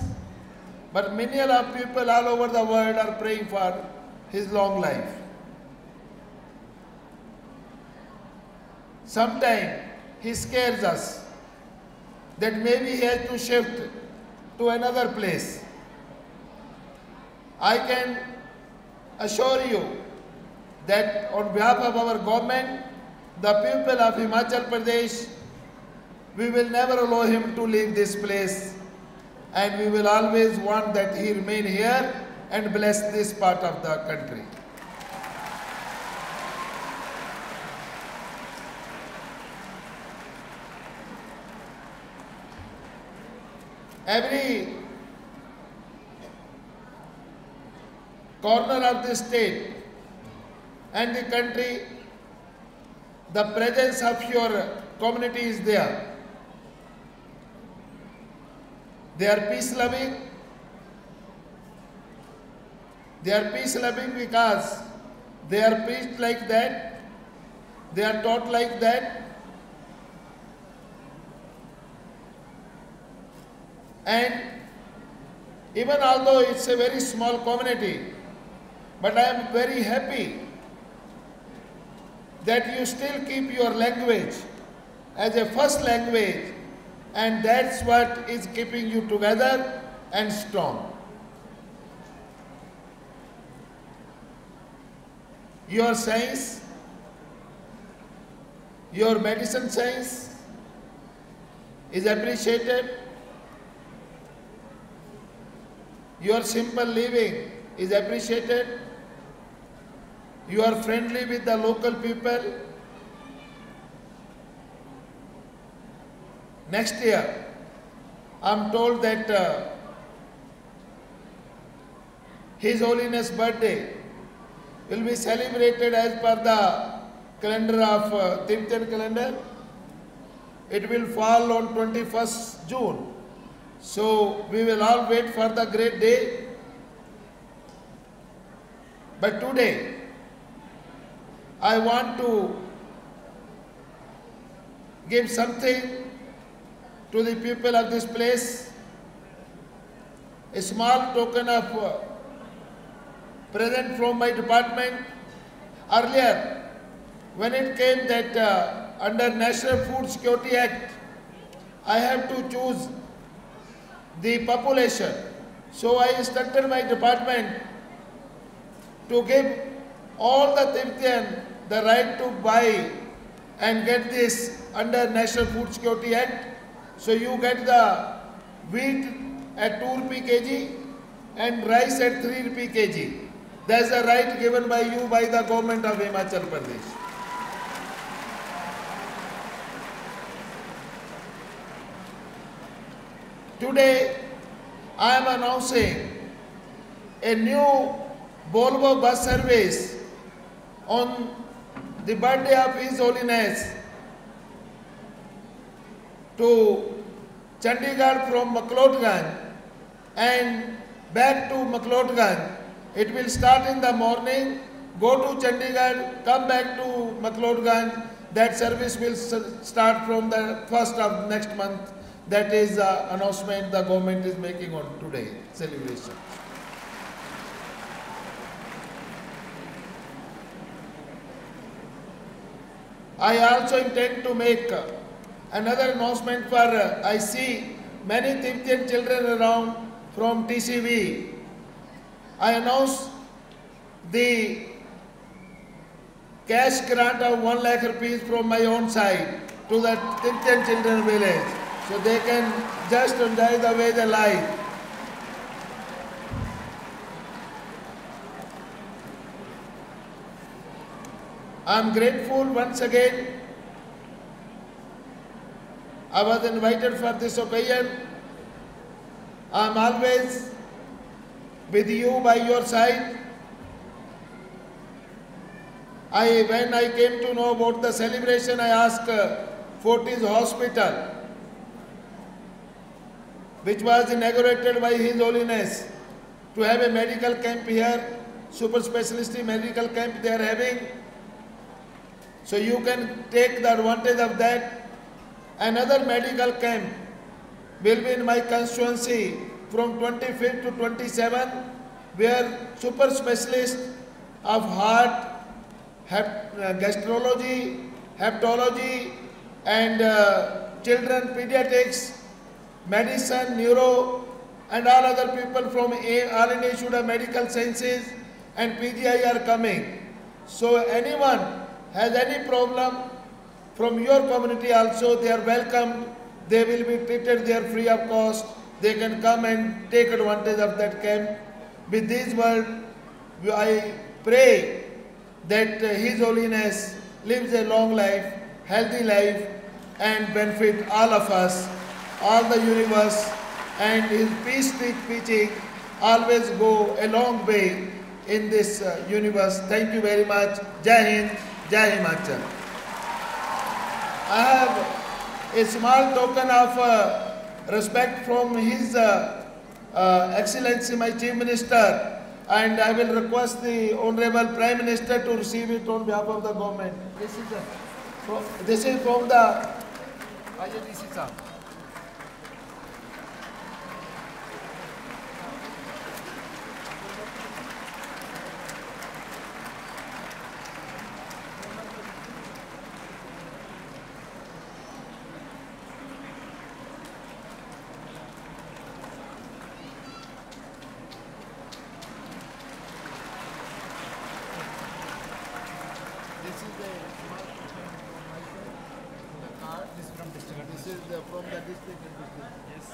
but million of people all over the world are praying for his long life. Sometimes he scares us that maybe he has to shift to another place. I can assure you that on behalf of our government, the people of Himachal Pradesh, we will never allow him to leave this place, and we will always want that he remain here and bless this part of the country. Every corner of the state and the country, the presence of your community is there. They are peace loving. They are peace loving because they are preached like that, they are taught like that. And even although it's a very small community, but I am very happy that you still keep your language. as a first language, and that's what is keeping you together and strong. Your science, your medicine science is appreciated. Your simple living is appreciated. You are friendly with the local people. Next year, I'm told that uh, His Holiness birthday will be celebrated as per the calendar of uh, Tibetan calendar. It will fall on twenty-first June. So we will all wait for the great day. But today, I want to give something to the people of this place, a small token of uh, present from my department. Earlier, when it came that uh, under National Food Security Act, I have to choose the population. So I instructed my department to give all the Tibetan the right to buy and get this under National Food Security Act. So you get the wheat at two rupee kg and rice at three rupee kg. That's the right given by you by the government of Himachal Pradesh. Today, I am announcing a new Volvo bus service on the birthday of His Holiness to Chandigarh from McLeodganj and back to McLeodganj. It will start in the morning, go to Chandigarh, come back to McLeodganj. That service will s- start from the first of next month. That is the announcement the government is making on today celebration. I also intend to make another announcement for uh, I see many Tibetan children around from T C V. I announce the cash grant of one lakh rupees from my own side to the Tibetan children village, so they can just enjoy the way they like. I am grateful once again. I was invited for this occasion. I am always with you by your side. I, when I came to know about the celebration, I asked uh, Fortis Hospital, which was inaugurated by His Holiness, to have a medical camp here, super specialist medical camp they are having. So you can take the advantage of that. Another medical camp will be in my constituency from twenty-fifth to twenty-seven, where super specialist of heart, hep- uh, gastrology, hepatology, and uh, children pediatrics, medicine, neuro, and all other people from A- All India Institute of Medical Sciences and P G I are coming. So anyone has any problem from your community also, they are welcome. They will be treated there free of cost. They can come and take advantage of that camp. With these words, I pray that uh, His Holiness lives a long life, healthy life, and benefit all of us, all the universe, and his peace teaching always go a long way in this uh, universe. Thank you very much. Jai Hind, Jai Himachal. I have a small token of uh, respect from His uh, uh, Excellency, my Chief Minister, and I will request the Honorable Prime Minister to receive it on behalf of the government. This is a, fro- this is from the I J D C sir. This is, uh, from the district and district. Yes.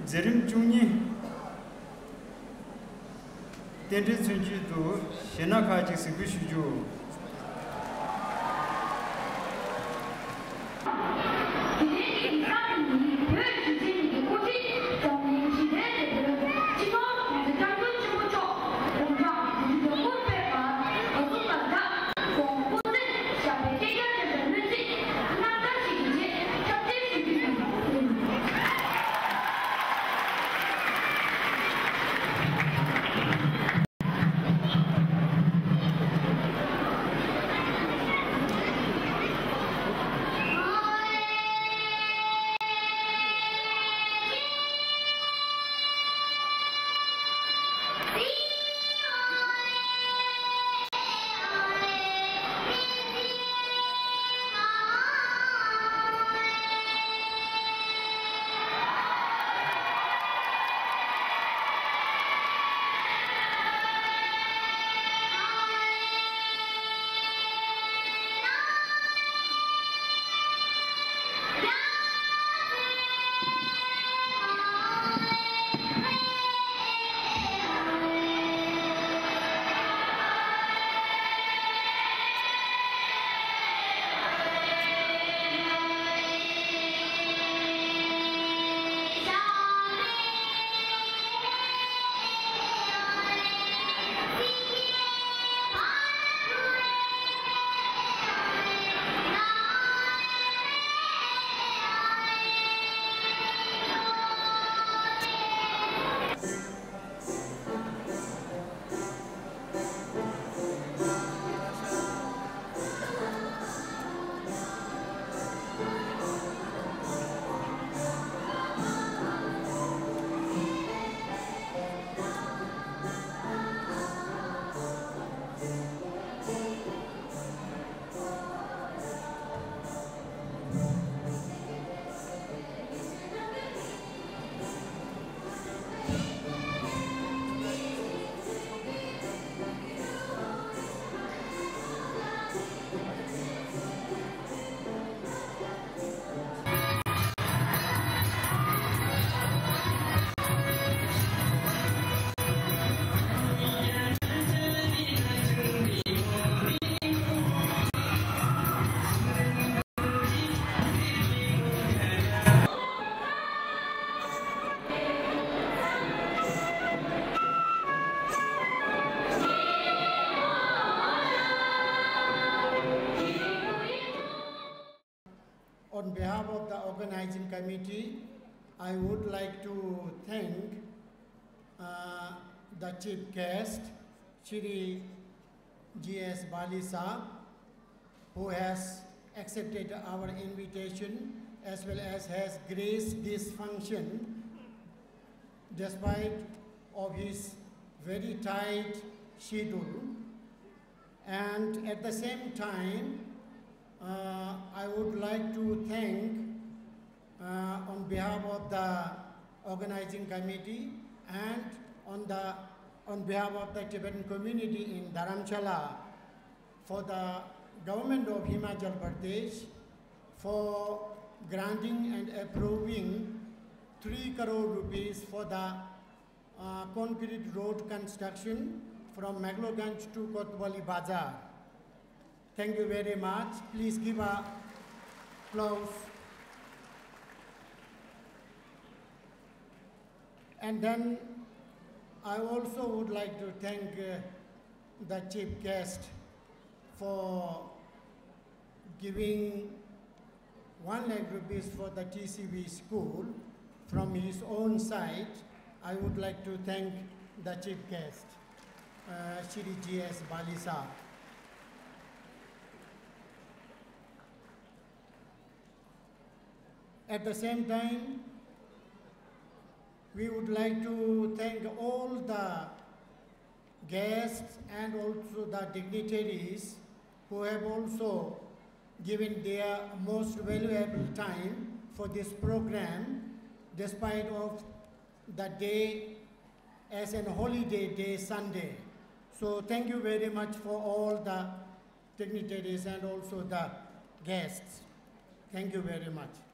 མཛད་རིམ་བཅུ་གཉིས། རྟེན་འབྲེལ་མཚོན་བྱེད་དུ་གཞས་སྣ་ཁག་ཅིག་གཟིགས་འབུལ་ཞུ་རྒྱུ། དེ་རིང་གི་ས་ཉིན་བོད་གཞིས་བྱེས་གཉིས་ཀྱི་འགོ་ཁྲིད་འཛམ་གླིང་ཞི་བདེའི་དེད་དཔོན་སྤྱི་ནོར་༸གོང་ས་༸སྐྱབས་མགོན་ཆེན་པོ་མཆོག་དགུང་གྲངས་དགུ་བཅུ་དོན་དགུར་ཕེབས་པར་ད་གཟོད་མ་དགོངས་པ་མཛད། ཞབས་པད་བརྟན་ཡག་བྱ་བའི་སྨོན་ཚིག་གནང་བཀྲ་ཤིས་བདེ་ལེགས་འཁྲབ་སྟོན་ཞུ་རྒྱུ་ཡིན། On behalf of the organizing committee, I would like to thank, uh, the chief guest, Shri G S Bali Saab, who has accepted our invitation as well as has graced this function despite of his very tight schedule. And at the same time, uh, I would like to thank, uh, on behalf of the organizing committee and on the, on behalf of the Tibetan community in Dharamshala, for the government of Himachal Pradesh for granting and approving three crore rupees for the, uh, concrete road construction from Meghalaya Ganj to Kotbali Bazar. Thank you very much. Please give a applause. And then I also would like to thank, uh, the chief guest for giving one lakh rupees for the T C B school from his own side. I would like to thank the chief guest, uh, Shri G S Bali Saab. At the same time, we would like to thank all the guests and also the dignitaries who have also given their most valuable time for this program, despite of the day as an holiday day, Sunday. So thank you very much for all the dignitaries and also the guests. Thank you very much.